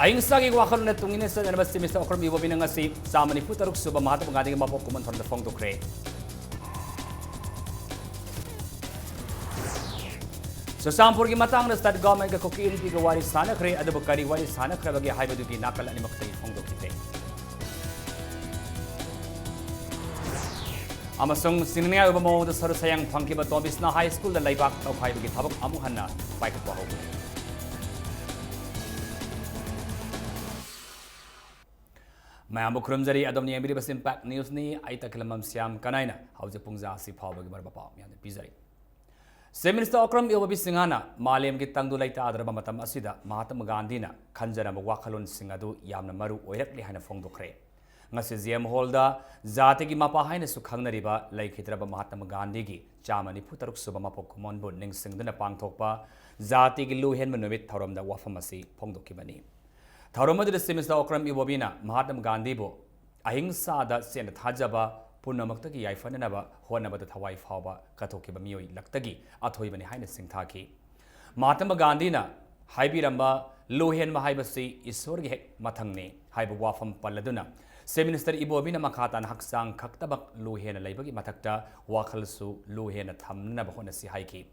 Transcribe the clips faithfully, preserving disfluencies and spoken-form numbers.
ꯑꯍꯤꯡꯁꯥꯒꯤ ꯋꯥꯈꯜꯂꯣꯟꯅ ꯇꯨꯡ ꯏꯟꯅ ꯆꯠꯅꯅꯕ ꯁꯤ ꯃꯤꯁꯇꯔ ꯑꯣꯀ꯭ꯔꯝ ꯏꯕꯣꯕꯤꯅ ꯉꯁꯤ ꯆꯥꯝꯃ ꯅꯤꯐꯨ ꯇꯔꯨꯛ ꯁꯨꯕ ꯃꯍꯥꯇꯃꯥ ꯒꯥꯟꯙꯤꯒꯤ ꯃꯄꯣꯛ ꯀꯨꯝꯑꯣꯟ ꯊꯧꯔꯝꯗ ꯐꯣꯡꯗꯣꯛꯈ꯭ꯔꯦ꯫ ꯆꯨꯔꯆꯥꯟꯄꯨꯔꯒꯤ ꯃꯇꯥꯡꯗ ꯁ꯭ꯇꯦꯠ ꯒꯚꯔꯟꯃꯦꯟꯠꯀ ꯀꯨꯀꯤ ꯏꯟꯐꯤꯒ ꯋꯥꯔꯤ ꯁꯥꯟꯅꯈ꯭ꯔꯦ, ꯑꯗꯨꯕꯨ ꯀꯔꯤ ꯋꯥꯔꯤ ꯁꯥꯟꯅꯈ꯭ꯔꯕꯒꯦ ꯍꯥꯏꯕꯗꯨꯗꯤ ꯅꯥꯀꯜ ꯑꯅꯤꯃꯛꯇꯒꯤ ꯐꯣꯡꯗꯣꯛꯈꯤꯗꯦ꯫ ꯑꯃꯁꯨꯡ ꯁꯤꯡꯅꯅꯤꯡꯉꯥꯏ ꯑꯣꯏꯕ ꯃꯑꯣꯡꯗ ꯁꯔꯨ ꯁꯌꯥꯡ ꯐꯪꯈꯤꯕ ꯇꯣꯝꯕꯤꯁꯅꯥ ꯍꯥꯏ ꯁ꯭ꯀꯨꯜꯗ ꯂꯩꯕꯥꯛ ꯇꯧꯈꯥꯏꯕꯒꯤ ꯊꯕꯛ ꯑꯃꯨꯛ ꯍꯟꯅ ꯄꯥꯏꯈꯠꯄ ꯍꯧꯈ꯭ꯔꯦ꯫ ꯃꯌꯥꯝꯕꯨ ꯈꯨꯔꯨꯝꯖꯔꯤ꯫ ꯑꯗꯣꯝꯅ ꯌꯦꯡꯕꯤꯔꯤꯕꯁꯤ ꯏꯝꯄꯦꯛ ꯅ꯭ꯌꯨꯁꯅꯤ꯫ ꯑꯩ ꯇꯈꯦꯂꯝꯕꯝ ꯁ꯭ꯌꯥꯝ ꯀꯅꯥꯏꯅ ꯍꯧꯖꯤꯛ ꯄꯨꯡꯖꯥ ꯑꯁꯤ ꯐꯥꯎꯕꯒꯤ ꯃꯔꯨꯞ ꯄꯥꯎ ꯃꯌꯥꯝꯗ ꯄꯤꯖꯔꯤ꯫ ꯆꯤꯐ ꯃꯤꯅꯤꯁꯇꯔ ꯑꯣꯀ꯭ꯔꯝ ꯏꯕꯣꯕꯤ ꯁꯤꯡꯍꯅ ꯃꯥꯂꯦꯝꯒꯤ ꯇꯪꯗꯨ ꯂꯩꯇꯥꯗ꯭ꯔꯕ ꯃꯇꯝ ꯑꯁꯤꯗ ꯃꯍꯥꯇꯃꯥ ꯒꯥꯟꯙꯤꯅ ꯈꯟꯖꯔꯝꯕ ꯋꯥꯈꯜꯂꯣꯟꯁꯤꯡ ꯑꯗꯨ ꯌꯥꯝꯅ ꯃꯔꯨ ꯑꯣꯏꯔꯛꯂꯤ ꯍꯥꯏꯅ ꯐꯣꯡꯗꯣꯛꯈ꯭ꯔꯦ꯫ ꯉꯁꯤ ꯖꯤ ꯑꯦꯝ ꯍꯣꯜꯗ ꯖꯥꯇꯤꯒꯤ ꯃꯄꯥ ꯍꯥꯏꯅꯁꯨ ꯈꯪꯅꯔꯤꯕ ꯂꯩꯈꯤꯗ꯭ꯔꯕ ꯃꯍꯥꯇꯃꯥ ꯒꯥꯟꯙꯤꯒꯤ ꯆꯥꯝꯃ ꯅꯤꯐꯨ ꯇꯔꯨꯛ ꯁꯨꯕ ꯃꯄꯣꯛ ꯀꯨꯝꯑꯣꯟꯕꯨ ꯅꯤꯡꯁꯤꯡꯗꯨꯅ ꯄꯥꯡꯊꯣꯛꯄ ꯖꯥꯇꯤꯒꯤ ꯂꯨꯍꯦꯟꯕ ꯅꯨꯃꯤꯠ ꯊꯧꯔꯝꯗ ꯋꯥꯐꯝ ꯑꯁꯤ ꯐꯣꯡꯗꯣꯛꯈꯤꯕꯅꯤ꯫ ꯊꯧꯔꯝ ꯑꯗꯨꯗ ꯆꯤꯐ ꯃꯤꯅꯤꯁꯇꯔ ꯑꯣꯀ꯭ꯔꯝ ꯏꯕꯣꯕꯤꯅ ꯃꯍꯥꯇꯃꯥ ꯒꯥꯟꯙꯤꯕꯨ ꯑꯍꯤꯡꯁꯥꯗ ꯆꯦꯠꯅ ꯊꯥꯖꯕ, ꯄꯨꯝꯅꯃꯛꯇꯒꯤ ꯌꯥꯏꯐꯅꯅꯕ ꯍꯣꯠꯅꯕꯗ ꯊꯋꯥꯏ ꯐꯥꯎꯕ ꯀꯠꯊꯣꯛꯈꯤꯕ ꯃꯤꯑꯣꯏ ꯂꯛꯇꯒꯤ ꯑꯊꯣꯏꯕꯅꯤ ꯍꯥꯏꯅ ꯁꯤꯡꯊꯥꯈꯤ꯫ ꯃꯍꯥꯇꯃꯥ ꯒꯥꯟꯙꯤꯅ ꯍꯥꯏꯕꯤꯔꯝꯕ "ꯂꯨꯍꯦꯟꯕ ꯍꯥꯏꯕꯁꯤ ꯏꯁꯣꯔꯒꯤ ꯍꯦꯛ ꯃꯊꯪꯅꯤ" ꯍꯥꯏꯕ ꯋꯥꯐꯝ ꯄꯜꯂꯗꯨꯅ ꯆꯤꯐ ꯃꯤꯅꯤꯁꯇꯔ ꯏꯕꯣꯕꯤꯅ ꯃꯈꯥ ꯇꯥꯅ ꯍꯛꯆꯥꯡ ꯈꯛꯇꯃꯛ ꯂꯨꯍꯦꯟꯅ ꯂꯩꯕꯒꯤ ꯃꯊꯛꯇ ꯋꯥꯈꯜꯁꯨ ꯂꯨꯍꯦꯟꯅ ꯊꯝꯅꯅꯕ ꯍꯣꯠꯅꯁꯤ ꯍꯥꯏꯈꯤ꯫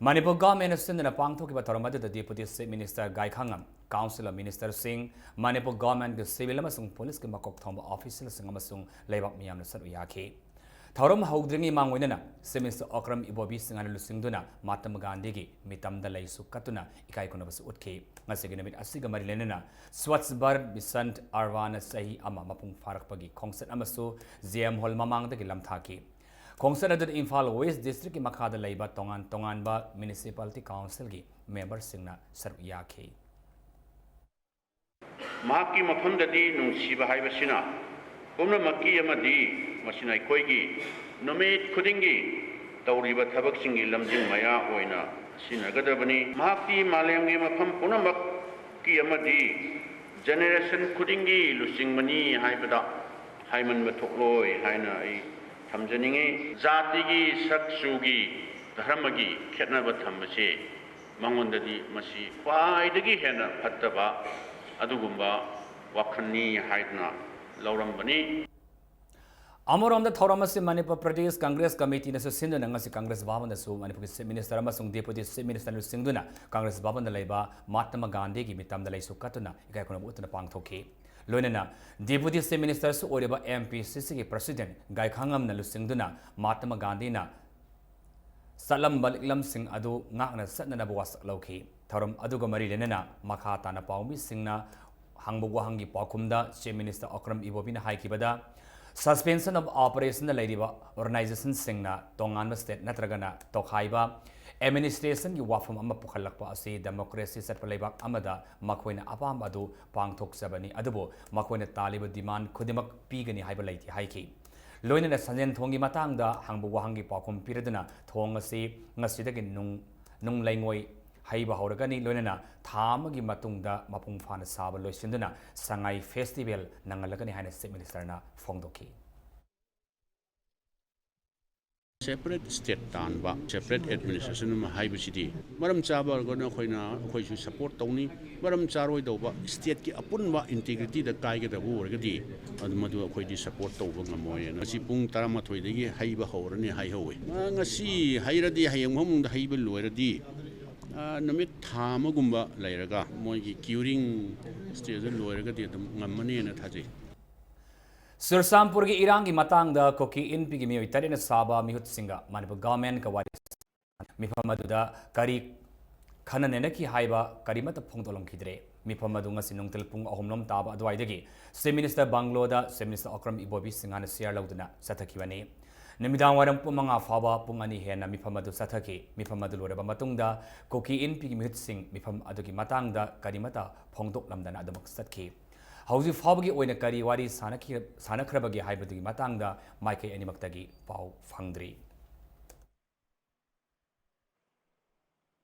ꯃꯅꯤꯄꯨꯔ ꯒꯚꯔꯟꯃꯦꯟꯠꯅ ꯁꯤꯟꯗꯨꯅ ꯄꯥꯡꯊꯣꯛꯈꯤꯕ ꯊꯧꯔꯝ ꯑꯗꯨꯗ deputy chief minister Gaikhangam, council of ꯃꯤꯅꯤꯁꯇꯔꯁꯤꯡ, ꯃꯅꯤꯄꯨꯔ ꯒꯚꯔꯟꯃꯦꯟꯠꯀꯤ ꯁꯤꯚꯤꯜ ꯑꯃꯁꯨꯡ ꯄꯨꯂꯤꯁꯀꯤ ꯃꯀꯣꯛ ꯊꯣꯡꯕ ꯑꯣꯐꯤꯁꯤꯌꯦꯜꯁꯤꯡ ꯑꯃꯁꯨꯡ ꯂꯩꯕꯥꯛ ꯃꯤꯌꯥꯝꯅ ꯁꯔꯨꯛ ꯌꯥꯈꯤ꯫ ꯊꯧꯔꯝ ꯍꯧꯗ꯭ꯔꯤꯉꯩ ꯃꯥꯡꯑꯣꯏꯅꯅ ꯆꯤꯐ ꯃꯤꯅꯤꯁꯇꯔ ꯑꯣꯀ꯭ꯔꯝ ꯏꯕꯣꯕꯤ ꯁꯤꯡꯍꯅ ꯂꯨꯆꯤꯡꯗꯨꯅ ꯃꯍꯥꯇꯃꯥ ꯒꯥꯟꯙꯤꯒꯤ ꯃꯤꯇꯝꯗ ꯂꯩꯁꯨ ꯀꯠꯇꯨꯅ ꯏꯀꯥꯏ ꯈꯨꯝꯅꯕꯁꯨ ꯎꯠꯈꯤ꯫ ꯉꯁꯤꯒꯤ ꯅꯨꯃꯤꯠ ꯑꯁꯤꯒ ꯃꯔꯤ ꯂꯩꯅꯅ ꯁ꯭ꯋꯥꯆ ꯚꯥꯔꯠ ꯃꯤꯁꯟ ꯑꯔꯕꯥꯟꯅ ꯆꯍꯤ ꯑꯃ ꯃꯄꯨꯡ ꯐꯥꯔꯛꯄꯒꯤ ꯈꯣꯡꯆꯠ ꯑꯃꯁꯨ ꯖꯤ ꯑꯦꯝ ꯍꯣꯜ ꯃꯃꯥꯡꯗꯒꯤ ꯂꯝꯊꯥꯈꯤ꯫ ꯈꯣꯡꯆꯠ ꯑꯗꯨꯗ ꯏꯝꯐꯥꯜ ꯋꯦꯁ ꯗꯤꯁꯇ꯭ꯔꯤꯛꯀꯤ ꯃꯈꯥꯗ ꯂꯩꯕ ꯇꯣꯉꯥꯟ ꯇꯣꯉꯥꯟꯕ ꯃ꯭ꯌꯨꯅꯤꯁꯤꯄꯥꯂꯤꯇꯤ ꯀꯥꯎꯟꯁꯤꯜꯒꯤ ꯃꯦꯝꯕꯔꯁꯤꯡꯅ ꯁꯔꯨꯛ ꯌꯥꯈꯤ꯫ ꯃꯍꯥꯛꯀꯤ ꯃꯐꯝꯗꯗꯤ ꯅꯨꯡꯁꯤꯕ ꯍꯥꯏꯕꯁꯤꯅ ꯄꯨꯝꯅꯃꯛꯀꯤ ꯑꯃꯗꯤ ꯃꯁꯤꯅ ꯑꯩꯈꯣꯏꯒꯤ ꯅꯨꯃꯤꯠ ꯈꯨꯗꯤꯡꯒꯤ ꯇꯧꯔꯤꯕ ꯊꯕꯛꯁꯤꯡꯒꯤ ꯂꯝꯖꯤꯡ ꯃꯌꯥ ꯑꯣꯏꯅ ꯁꯤꯖꯤꯟꯅꯒꯗꯕꯅꯤ꯫ ꯃꯍꯥꯛꯇꯤ ꯃꯥꯂꯦꯝꯒꯤ ꯃꯐꯝ ꯄꯨꯝꯅꯃꯛꯀꯤ ꯑꯃꯗꯤ ꯖꯦꯅꯦꯔꯦꯁꯟ ꯈꯨꯗꯤꯡꯒꯤ ꯂꯨꯆꯤꯡꯕꯅꯤ ꯍꯥꯏꯕꯗ ꯍꯥꯏꯃꯟꯕ ꯊꯣꯛꯂꯣꯏ ꯍꯥꯏꯅ ꯑꯩ ꯊꯝꯖꯅꯤꯡꯉꯤ꯫ ꯖꯥꯇꯤꯒꯤ, ꯁꯛ ꯆꯨꯒꯤ, ꯙꯔꯃꯒꯤ ꯈꯦꯠꯅꯕ ꯊꯝꯕꯁꯦ ꯃꯉꯣꯟꯗꯗꯤ ꯃꯁꯤ ꯈ꯭ꯋꯥꯏꯗꯒꯤ ꯍꯦꯟꯅ ꯐꯠꯇꯕ ꯑꯗꯨꯒꯨꯝꯕ ꯋꯥꯈꯜꯅꯤ ꯍꯥꯏꯗꯨꯅ ꯂꯧꯔꯝꯕꯅꯤ꯫ ꯑꯃꯔꯣꯝꯗ ꯊꯧꯔꯝ ꯑꯁꯤ ꯃꯅꯤꯄꯨꯔ ꯄ꯭ꯔꯗꯦꯁ ꯀꯪꯒ꯭ꯔꯦꯁ ꯀꯃꯤꯇꯤꯅꯁꯨ ꯁꯤꯟꯗꯨꯅ ꯉꯁꯤ ꯀꯪꯒ꯭ꯔꯦꯁ ꯚꯕꯟꯗꯁꯨ ꯃꯅꯤꯄꯨꯔꯒꯤ ꯆꯤꯐ ꯃꯤꯅꯤꯁꯇꯔ ꯑꯃꯁꯨꯡ ꯗꯦꯄꯨꯇꯤ ꯆꯤꯐ ꯃꯤꯅꯤꯁꯇꯔ ꯂꯨꯆꯤꯡꯗꯨꯅ ꯀꯪꯒ꯭ꯔꯦꯁ ꯚꯕꯟꯗ ꯂꯩꯕ ꯃꯍꯥꯇꯃꯥ ꯒꯥꯟꯙꯤꯒꯤ ꯃꯤꯇꯝꯗ ꯂꯩꯁꯨ ꯀꯠꯇꯨꯅ ꯏꯀꯥꯏ ꯈꯨꯝꯅꯕ ꯎꯠꯇꯨꯅ ꯄꯥꯡꯊꯣꯛꯈꯤ꯫ ꯂꯣꯏꯅꯅ ꯗꯦꯄꯨꯇꯤ ꯆꯤꯐ ꯃꯤꯅꯤꯁꯇꯔꯁꯨ ꯑꯣꯏꯔꯤꯕ ꯑꯦꯝ ꯄꯤ ꯁꯤ ꯁꯤꯒꯤ ꯄ꯭ꯔꯁꯤꯗꯦꯟ ꯒꯥꯏꯈꯥꯉꯝꯅ ꯂꯨꯆꯤꯡꯗꯨꯅ ꯃꯍꯥꯇꯃꯥ ꯒꯥꯟꯙꯤꯅ ꯆꯠꯂꯝꯕ ꯂꯤꯛꯂꯝꯁꯤꯡ ꯑꯗꯨ ꯉꯥꯛꯅ ꯆꯠꯅꯅꯕ ꯋꯥꯁꯛ ꯂꯧꯈꯤ꯫ ꯊꯧꯔꯝ ꯑꯗꯨꯒ ꯃꯔꯤ ꯂꯩꯅꯅ ꯃꯈꯥ ꯇꯥꯅ ꯄꯥꯎꯃꯤꯁꯤꯡꯅ ꯍꯪꯕ ꯋꯥꯍꯪꯒꯤ ꯄꯥꯎꯈꯨꯝꯗ ꯆꯤꯐ ꯃꯤꯅꯤꯁꯇꯔ ꯑꯣꯀ꯭ꯔꯝ ꯏꯕꯣꯕꯤꯅ ꯍꯥꯏꯈꯤꯕꯗ, ꯁꯁꯄꯦꯟꯁꯟ ꯑꯣꯐ ꯑꯣꯄꯔꯦꯁꯟꯗ ꯂꯩꯔꯤꯕ ꯑꯣꯔꯒꯅꯥꯏꯖꯦꯁꯟꯁꯤꯡꯅ ꯇꯣꯉꯥꯟꯕ ꯁ꯭ꯇꯦꯠ ꯅꯠꯇ꯭ꯔꯒꯅ ꯇꯣꯈꯥꯏꯕ ꯑꯦꯗꯃꯤꯅꯤꯁꯇ꯭ꯔꯦꯁꯟꯒꯤ ꯋꯥꯐꯝ ꯑꯃ ꯄꯨꯈꯠꯂꯛꯄ ꯑꯁꯤ ꯗꯦꯃꯣꯀ꯭ꯔꯦꯁꯤ ꯆꯠꯄ ꯂꯩꯕꯥꯛ ꯑꯃꯗ ꯃꯈꯣꯏꯅ ꯑꯄꯥꯝꯕ ꯑꯗꯨ ꯄꯥꯡꯊꯣꯛꯆꯕꯅꯤ, ꯑꯗꯨꯕꯨ ꯃꯈꯣꯏꯅ ꯇꯥꯜꯂꯤꯕ ꯗꯤꯃꯥꯟ ꯈꯨꯗꯤꯡꯃꯛ ꯄꯤꯒꯅꯤ ꯍꯥꯏꯕ ꯂꯩꯇꯦ ꯍꯥꯏꯈꯤ꯫ ꯂꯣꯏꯅꯅ ꯁꯟꯖꯦꯟ ꯊꯣꯡꯒꯤ ꯃꯇꯥꯡꯗ ꯍꯪꯕ ꯋꯥꯍꯪꯒꯤ ꯄꯥꯎꯈꯨꯝ ꯄꯤꯔꯗꯨꯅ ꯊꯣꯡ ꯑꯁꯤ ꯉꯁꯤꯗꯒꯤ ꯅꯨꯡ, ꯅꯨꯡ ꯂꯩꯉꯣꯏ ꯍꯩꯕ ꯍꯧꯔꯒꯅꯤ, ꯂꯣꯏꯅꯅ ꯊꯥ ꯑꯃꯒꯤ ꯃꯇꯨꯡꯗ ꯃꯄꯨꯡ ꯐꯥꯅ ꯁꯥꯕ ꯂꯣꯏꯁꯤꯟꯗꯨꯅ ꯁꯉꯥꯏ ꯐꯦꯁꯇꯤꯚꯦꯜ ꯅꯪꯍꯜꯂꯒꯅꯤ ꯍꯥꯏꯅ ꯆꯤꯐ ꯃꯤꯅꯤꯁꯇꯔꯅ ꯐꯣꯡꯗꯣꯛꯈꯤ꯫ ꯁꯦꯄꯔꯦꯠ ꯁ꯭ꯇꯦꯠ ꯇꯥꯟꯕ, ꯁꯦꯄꯔꯦꯠ ꯑꯦꯗꯃꯤꯅꯤꯁꯇ꯭ꯔꯦꯁꯟ ꯑꯃ ꯍꯥꯏꯕꯁꯤꯗꯤ ꯃꯔꯝ ꯆꯥꯕ ꯑꯣꯏꯔꯒꯅ ꯑꯩꯈꯣꯏꯅ, ꯑꯩꯈꯣꯏꯁꯨ ꯁꯄꯣꯔꯠ ꯇꯧꯅꯤ, ꯃꯔꯝ ꯆꯥꯔꯣꯏꯗꯧꯕ, ꯁ꯭ꯇꯦꯠꯀꯤ ꯑꯄꯨꯟꯕ ꯏꯟꯇꯤꯒ꯭ꯔꯤꯇꯤꯗ ꯀꯥꯏꯒꯗꯕ ꯑꯣꯏꯔꯒꯗꯤ ꯑꯗꯨ ꯃꯗꯨ ꯑꯩꯈꯣꯏꯗꯤ ꯁꯄꯣꯔꯠ ꯇꯧꯕ ꯉꯝꯃꯣꯏꯅ꯫ ꯉꯁꯤ ꯄꯨꯡ ꯇꯔꯥꯃꯥꯊꯣꯏꯗꯒꯤ ꯍꯩꯕ ꯍꯧꯔꯅꯤ ꯍꯥꯏꯍꯧꯋꯦ꯫ ꯃꯥ ꯉꯁꯤ ꯍꯩꯔꯗꯤ ꯍꯌꯦꯡ ꯐꯃꯨꯡꯗ ꯍꯩꯕ ꯂꯣꯏꯔꯗꯤ, ꯑ, ꯅꯨꯃꯤꯠ ꯊꯥ ꯑꯃꯒꯨꯝꯕ ꯂꯩꯔꯒ ꯃꯣꯏꯒꯤ ꯀ꯭ꯌꯨꯔꯤꯡ ꯁ꯭ꯇꯦꯖꯇ ꯂꯣꯏꯔꯒꯗꯤ ꯑꯗꯨꯝ ꯉꯝꯃꯅꯦꯅ ꯊꯥꯖꯩ꯫ ꯆꯨꯔꯆꯥꯟꯄꯨꯔꯒꯤ ꯏꯔꯥꯡꯒꯤ ꯃꯇꯥꯡꯗ ꯀꯨꯀꯤ ꯏꯟꯄꯤꯒꯤ ꯃꯤꯑꯣꯏ ꯇꯔꯦꯠꯅ ꯁꯥꯕ ꯃꯤꯍꯨꯠꯁꯤꯡꯒ ꯃꯅꯤꯄꯨꯔ ꯒꯚꯔꯟꯃꯦꯟꯠꯀ ꯋꯥꯔꯤ ꯃꯤꯐꯝ ꯑꯗꯨꯗ ꯀꯔꯤ ꯈꯟꯅ ꯅꯩꯅꯈꯤ ꯍꯥꯏꯕ ꯀꯔꯤꯃꯠꯇ ꯐꯣꯡꯗꯣꯛꯂꯝꯈꯤꯗ꯭ꯔꯦ꯫ ꯃꯤꯐꯝ ꯑꯗꯨ ꯉꯁꯤ ꯅꯨꯡꯊꯤꯜ ꯄꯨꯡ ꯑꯍꯨꯝꯂꯣꯝ ꯇꯥꯕ ꯑꯗꯨꯋꯥꯏꯗꯒꯤ ꯆꯤꯐ ꯃꯤꯅꯤꯁꯇꯔ ꯕꯪꯒ꯭ꯂꯣꯗ ꯆꯤꯐ ꯃꯤꯅꯤꯁꯇꯔ ꯑꯣꯀ꯭ꯔꯝ ꯏꯕꯣꯕꯤ ꯁꯤꯡꯍꯅ ꯆꯤꯌꯥꯔ ꯂꯧꯗꯨꯅ ꯆꯠꯊꯈꯤꯕꯅꯤ꯫ ꯅꯨꯃꯤꯗꯥꯡ ꯋꯥꯏꯔꯝ ꯄꯨꯡ ꯃꯉꯥ ꯐꯥꯎꯕ ꯄꯨꯡ ꯑꯅꯤ ꯍꯦꯟꯅ ꯃꯤꯐꯝ ꯑꯗꯨ ꯆꯠꯊꯈꯤ꯫ ꯃꯤꯐꯝ ꯑꯗꯨ ꯂꯣꯏꯔꯕ ꯃꯇꯨꯡꯗ ꯀꯨꯀꯤ ꯏꯟꯄꯤꯒꯤ ꯃꯤꯍꯨꯠꯁꯤꯡ ꯃꯤꯐꯝ ꯑꯗꯨꯒꯤ ꯃꯇꯥꯡꯗ ꯀꯔꯤꯃꯠꯇ ꯐꯣꯡꯗꯣꯛꯂꯝꯗꯅ ꯑꯗꯨꯃꯛ ꯆꯠꯈꯤ꯫ ꯍꯧꯖꯤꯛ ꯐꯥꯎꯕꯒꯤ ꯑꯣꯏꯅ ꯀꯔꯤ ꯋꯥꯔꯤ ꯁꯥꯅꯈꯤ-, ꯁꯥꯅꯈ꯭ꯔꯕꯒꯦ ꯍꯥꯏꯕꯗꯨꯒꯤ ꯃꯇꯥꯡꯗ ꯃꯥꯏꯀꯩ ꯑꯅꯤꯃꯛꯇꯒꯤ ꯄꯥꯎ ꯐꯪꯗ꯭ꯔꯤ꯫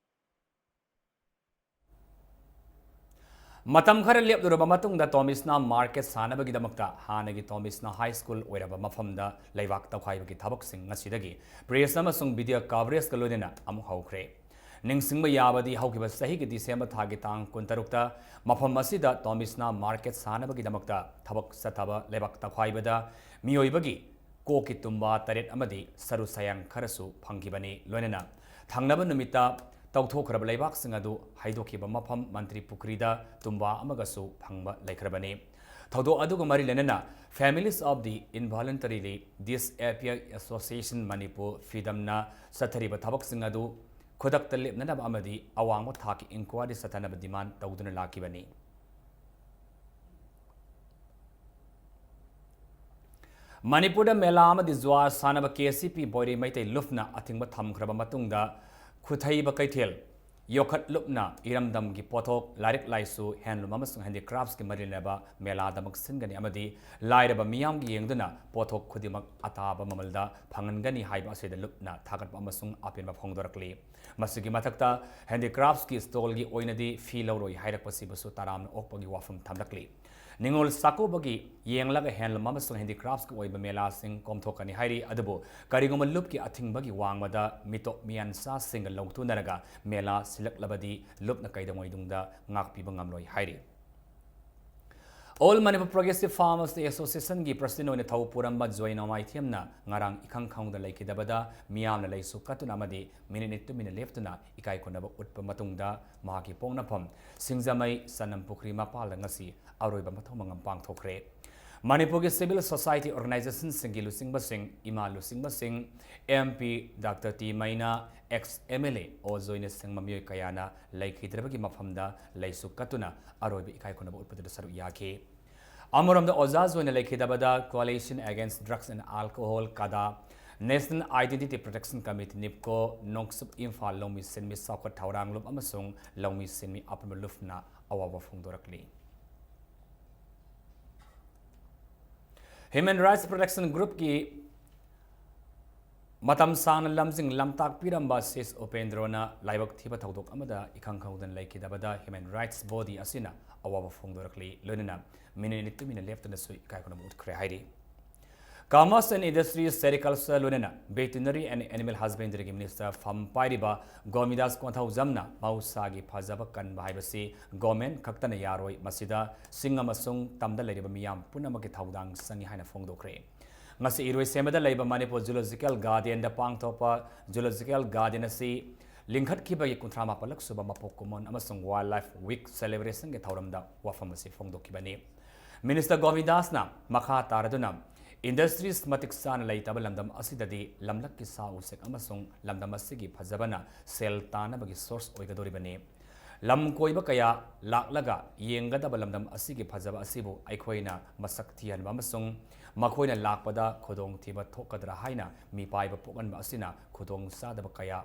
ꯃꯇꯝ ꯈꯔ ꯂꯦꯞꯂꯨꯔꯕ ꯃꯇꯨꯡꯗ ꯇꯣꯃꯤꯁꯅꯥ ꯃꯥꯔꯀꯦꯠ ꯁꯥꯅꯕꯒꯤꯗꯃꯛꯇ ꯍꯥꯟꯅꯒꯤ ꯇꯣꯃꯤꯁꯅꯥ ꯍꯥꯏ ꯁ꯭ꯀꯨꯜ ꯑꯣꯏꯔꯕ ꯃꯐꯝꯗ ꯂꯩꯕꯥꯛ ꯇꯧꯈꯥꯏꯕꯒꯤ ꯊꯕꯛꯁꯤꯡ ꯉꯁꯤꯗꯒꯤ ꯄ꯭ꯔꯦꯁ ꯑꯃꯁꯨꯡ ꯃꯤꯗꯤꯌꯥ ꯀꯚꯔꯦꯖꯀ ꯂꯣꯏꯅꯅ ꯑꯃꯨꯛ ꯍꯧꯈ꯭ꯔꯦ꯫ ꯅꯤꯡꯁꯤꯡꯕ ꯌꯥꯕꯗꯤ, ꯍꯧꯈꯤꯕ ꯆꯍꯤꯒꯤ ꯗꯤꯁꯦꯝꯕꯔ ꯊꯥꯒꯤ ꯇꯥꯡ ꯀꯨꯟꯇꯔꯨꯛꯇ ꯃꯐꯝ ꯑꯁꯤꯗ ꯇꯣꯃꯤꯁꯅꯥ ꯃꯥꯔꯀꯦꯠ ꯁꯥꯅꯕꯒꯤꯗꯃꯛꯇ ꯊꯕꯛ ꯆꯠꯊꯕ ꯂꯩꯕꯥꯛ ꯇꯛꯈꯥꯏꯕꯗ ꯃꯤꯑꯣꯏꯕꯒꯤ ꯀꯣꯛꯀꯤ ꯇꯨꯝꯕꯥ ꯇꯔꯦꯠ ꯑꯃꯗꯤ ꯁꯔꯨ ꯁꯌꯥꯡ ꯈꯔꯁꯨ ꯐꯪꯈꯤꯕꯅꯤ꯫ ꯂꯣꯏꯅꯅ ꯊꯪꯅꯕ ꯅꯨꯃꯤꯠꯇ ꯇꯧꯊꯣꯛꯈ꯭ꯔꯕ ꯂꯩꯕꯥꯛꯁꯤꯡ ꯑꯗꯨ ꯍꯩꯗꯣꯛꯈꯤꯕ ꯃꯐꯝ ꯃꯟꯇ꯭ꯔꯤ ꯄꯨꯈ꯭ꯔꯤꯗ ꯇꯨꯝꯕꯥ ꯑꯃꯒꯁꯨ ꯐꯪꯕ ꯂꯩꯈ꯭ꯔꯕꯅꯤ꯫ ꯊꯧꯗꯣꯛ ꯑꯗꯨꯒ ꯃꯔꯤ ꯂꯩꯅꯅ Families of the Involuntarily Disappeared Association Manipur, ꯐꯤꯗꯝꯅ ꯆꯠꯊꯔꯤꯕ ꯊꯕꯛꯁꯤꯡ ꯑꯗꯨ ꯈꯨꯗꯛꯇ ꯂꯦꯞꯅꯅꯕ ꯑꯃꯗꯤ ꯑꯋꯥꯡꯕ ꯊꯥꯛꯀꯤ ꯏꯟꯀ꯭ꯋꯥꯏꯔꯤ ꯆꯠꯊꯅꯕ ꯗꯤꯃꯥꯟ ꯇꯧꯗꯨꯅ ꯂꯥꯛꯈꯤꯕꯅꯤ꯫ ꯃꯅꯤꯄꯨꯔꯗ ꯃꯦꯂꯥ ꯑꯃꯗꯤ ꯖꯨꯋꯥꯔ ꯁꯥꯟꯅꯕ ꯀꯦ ꯁꯤ ꯄꯤ ꯕꯣꯏꯔꯤ ꯃꯩꯇꯩ ꯂꯨꯞꯅ ꯑꯊꯤꯡꯕ ꯊꯝꯈ꯭ꯔꯕ ꯃꯇꯨꯡꯗ, ꯈꯨꯊꯩꯕ ꯀꯩꯊꯦꯜ ꯌꯣꯛꯈꯠ ꯂꯨꯞꯅ ꯏꯔꯝꯗꯝꯒꯤ ꯄꯣꯠꯊꯣꯛ, ꯂꯥꯏꯔꯤꯛ ꯂꯥꯏꯁꯨ, ꯍꯦꯟꯂꯨꯝ ꯑꯃꯁꯨꯡ ꯍꯦꯟꯗꯤꯀ꯭ꯔꯥꯐꯁꯀꯤ ꯃꯔꯤ ꯂꯩꯅꯕ ꯃꯦꯂꯥꯗꯃꯛ ꯁꯤꯟꯒꯅꯤ ꯑꯃꯗꯤ ꯂꯥꯏꯔꯕ ꯃꯤꯌꯥꯝꯒꯤ ꯌꯦꯡꯗꯨꯅ ꯄꯣꯠꯊꯣꯛ ꯈꯨꯗꯤꯡꯃꯛ ꯑꯇꯥꯕ ꯃꯃꯜꯗ ꯐꯪꯍꯟꯒꯅꯤ ꯍꯥꯏꯕ ꯑꯁꯤꯗ ꯂꯨꯞꯅ ꯊꯥꯒꯠꯄ ꯑꯃꯁꯨꯡ ꯑꯄꯦꯟꯕ ꯐꯣꯡꯗꯣꯔꯛꯂꯤ꯫ ꯃꯁꯤꯒꯤ ꯃꯊꯛꯇ, ꯍꯦꯟꯗꯤꯀ꯭ꯔꯥꯐꯁꯀꯤ ꯁ꯭ꯇꯣꯜꯒꯤ ꯑꯣꯏꯅꯗꯤ ꯐꯤ ꯂꯧꯔꯣꯏ ꯍꯥꯏꯔꯛꯄꯁꯤꯕꯨꯁꯨ ꯇꯔꯥꯝꯅ ꯑꯣꯛꯄꯒꯤ ꯋꯥꯐꯝ ꯊꯝꯂꯛꯂꯤ꯫ ꯅꯤꯉꯣꯜ ꯆꯥꯛꯀꯧꯕꯒꯤ ꯌꯦꯡꯂꯒ ꯍꯦꯟꯂꯨꯝ ꯑꯃꯁꯨꯡ ꯍꯦꯟꯗꯤꯀ꯭ꯔꯥꯐꯁꯀꯤ ꯑꯣꯏꯕ ꯃꯦꯂꯥꯁꯤꯡ ꯀꯣꯝꯊꯣꯛꯀꯅꯤ ꯍꯥꯏꯔꯤ꯫ ꯑꯗꯨꯕꯨ ꯀꯔꯤꯒꯨꯝꯕ ꯂꯨꯞꯀꯤ ꯑꯊꯤꯡꯕꯒꯤ ꯋꯥꯡꯃꯗ ꯃꯤꯇꯣꯞ ꯃꯤꯌꯥꯟꯆꯥꯁꯤꯡꯒ ꯂꯧꯊꯨꯅꯔꯒ ꯃꯦꯂꯥ ꯁꯤꯜꯂꯛꯂꯕꯗꯤ ꯂꯨꯞꯅ ꯀꯩꯗꯧꯉꯩꯗꯨꯡꯗ ꯉꯥꯛꯄꯤꯕ ꯉꯝꯂꯣꯏ ꯍꯥꯏꯔꯤ꯫ All Manipur Progressive Farmers Associationꯒꯤ president ꯑꯣꯏꯅ ꯊꯧ ꯄꯨꯔꯝꯕ ꯖꯣꯏ ꯅꯣꯡꯃꯥꯏꯊꯦꯝꯅ ꯉꯔꯥꯡ ꯏꯈꯪ ꯈꯪꯍꯧꯗꯅ ꯂꯩꯈꯤꯗꯕꯗ ꯃꯤꯌꯥꯝꯅ ꯂꯩꯁꯨ ꯀꯠꯇꯨꯅ ꯑꯃꯗꯤ ꯃꯤꯅꯤꯠ ꯅꯤꯅꯤ ꯇꯨꯃꯤꯟꯅ ꯂꯦꯞꯇꯨꯅ ꯏꯀꯥꯏ ꯈꯨꯝꯅꯕ ꯎꯠꯄ ꯃꯇꯨꯡꯗ ꯃꯍꯥꯛꯀꯤ ꯄꯣꯛꯅꯐꯝ ꯁꯤꯡꯖꯃꯩ ꯆꯅꯝꯄꯨꯈ꯭ꯔꯤ ꯃꯄꯥꯜꯗ ꯉꯁꯤ ꯑꯔꯣꯏꯕ ꯃꯊꯧ ꯃꯉꯝ ꯄꯥꯡꯊꯣꯛꯈ꯭ꯔꯦ꯫ ꯃꯅꯤꯄꯨꯔꯒꯤ civil society organizationꯁꯤꯡꯒꯤ ꯂꯨꯆꯤꯡꯕꯁꯤꯡ, ꯏꯃꯥ ꯂꯨꯆꯤꯡꯕꯁꯤꯡ, M P Doctor T ꯃꯩꯅꯥ, ex M L A ꯑꯣ ꯖꯣꯏꯅꯆꯤꯡꯕ ꯃꯤꯑꯣꯏ ꯀꯌꯥꯅ ꯂꯩꯈꯤꯗ꯭ꯔꯕꯒꯤ ꯃꯐꯝꯗ ꯂꯩꯁꯨ ꯀꯠꯇꯨꯅ ꯑꯔꯣꯏꯕ ꯏꯀꯥꯏ ꯈꯨꯝꯅꯕ ꯎꯠꯄꯗꯨꯗ ꯁꯔꯨꯛ ꯌꯥꯈꯤ꯫ ꯑꯃꯔꯣꯝꯗ, ꯑꯣꯖꯥ ꯖꯣꯏꯅ ꯂꯩꯈꯤꯗꯕꯗ Coalition Against Drugs and Alcohol, ꯀꯗꯥ, National Identity Protection Committee, NEEPCO, ꯅꯣꯡꯆꯨꯞ ꯏꯝꯐꯥꯜ ꯂꯧꯃꯤ ꯁꯤꯟꯃꯤ ꯆꯥꯎꯈꯠ ꯊꯧꯔꯥꯡ ꯂꯨꯞ ꯑꯃꯁꯨꯡ ꯂꯧꯃꯤ ꯁꯤꯟꯃꯤ ꯑꯄꯨꯟꯕ ꯂꯨꯞꯅ ꯑꯋꯥꯕ ꯐꯣꯡꯗꯣꯔꯛꯂꯤ꯫ Human Rights Protection Groupꯀꯤ ꯃꯇꯝ ꯁꯥꯡꯅ ꯂꯝꯖꯤꯡ ꯂꯝꯇꯥꯛꯄꯤꯔꯝꯕ ꯁꯤꯁ ꯎꯄꯦꯟꯗ꯭ꯔꯣꯅ ꯂꯥꯏꯕꯛ ꯊꯤꯕ ꯊꯧꯗꯣꯛ ꯑꯃꯗ ꯏꯈꯪ ꯈꯪꯍꯧꯗꯅ ꯂꯩꯈꯤꯗꯕꯗ Human Rights Body ꯑꯁꯤꯅ ꯑꯋꯥꯕ ꯐꯣꯡꯗꯣꯔꯛꯂꯤ꯫ ꯂꯣꯏꯅꯅ ꯃꯤꯅꯤꯠ ꯅꯤꯅꯤ ꯇꯨꯃꯤꯟꯅ ꯂꯦꯞꯇꯅꯁꯨ ꯏꯀꯥꯏ ꯈꯨꯝꯅꯕ ꯎꯠꯈ꯭ꯔꯦ ꯍꯥꯏꯔꯤ꯫ Commerce and Industry, Sericulture ꯂꯣꯏꯅꯅ Veterinary and Animal Husbandryꯒꯤ Minister ꯐꯝ ꯄꯥꯏꯔꯤꯕ ꯒꯣꯃꯤꯗꯥꯁ ꯀꯣꯟꯊꯧꯖꯝꯅ ꯃꯍꯧꯁꯥꯒꯤ ꯐꯖꯕ ꯀꯟꯕ ꯍꯥꯏꯕꯁꯤ government ꯈꯛꯇꯅ ꯌꯥꯔꯣꯏ, ꯃꯁꯤꯗ ꯆꯤꯡ ꯑꯃꯁꯨꯡ ꯇꯝꯗ ꯂꯩꯔꯤꯕ ꯃꯤꯌꯥꯝ ꯄꯨꯝꯅꯃꯛꯀꯤ ꯊꯧꯗꯥꯡ ꯆꯪꯏ ꯍꯥꯏꯅ ꯐꯣꯡꯗꯣꯛꯈ꯭ꯔꯦ꯫ ꯉꯁꯤ ꯏꯔꯣꯏꯁꯦꯝꯕꯗ ꯂꯩꯕ ꯃꯅꯤꯄꯨꯔ Zoological Gardenꯗ ꯄꯥꯡꯊꯣꯛꯄ Zoological Garden ꯑꯁꯤ ꯂꯤꯡꯈꯠꯈꯤꯕꯒꯤ ꯀꯨꯟꯊ꯭ꯔꯥ ꯃꯥꯄꯜꯂꯛ ꯁꯨꯕ ꯃꯄꯣꯛ ꯀꯨꯝꯑꯣꯟ ꯑꯃꯁꯨꯡ Wildlife Week celebrationꯒꯤ ꯊꯧꯔꯝꯗ ꯋꯥꯐꯝ ꯑꯁꯤ ꯐꯣꯡꯗꯣꯛꯈꯤꯕꯅꯤ꯫ Minister ꯒꯣꯃꯤꯗꯥꯁꯅ ꯃꯈꯥ ꯇꯥꯔꯗꯨꯅ industries ꯃꯇꯤꯛ ꯆꯥꯅ ꯂꯩꯇꯕ ꯂꯝꯗꯝ ꯑꯁꯤꯗꯗꯤ ꯂꯝꯂꯛꯀꯤ ꯁꯥ ꯎꯆꯦꯛ ꯑꯃꯁꯨꯡ ꯂꯝꯗꯝ ꯑꯁꯤꯒꯤ ꯐꯖꯕꯅ ꯁꯦꯜ ꯇꯥꯅꯕꯒꯤ source ꯑꯣꯏꯒꯗꯧꯔꯤꯕꯅꯤ꯫ ꯂꯝ ꯀꯣꯏꯕ ꯀꯌꯥ ꯂꯥꯛꯂꯒ ꯌꯦꯡꯒꯗꯕ ꯂꯝꯗꯝ ꯑꯁꯤꯒꯤ ꯐꯖꯕ ꯑꯁꯤꯕꯨ ꯑꯩꯈꯣꯏꯅ ꯃꯁꯛ ꯊꯤꯍꯟꯕ ꯑꯃꯁꯨꯡ ꯃꯈꯣꯏꯅ ꯂꯥꯛꯄꯗ ꯈꯨꯗꯣꯡꯊꯤꯕ ꯊꯣꯛꯀꯗ꯭ꯔꯥ ꯍꯥꯏꯅ ꯃꯤꯄꯥꯏꯕ ꯄꯣꯛꯍꯟꯕ ꯑꯁꯤꯅ ꯈꯨꯗꯣꯡꯆꯥꯗꯕ ꯀꯌꯥ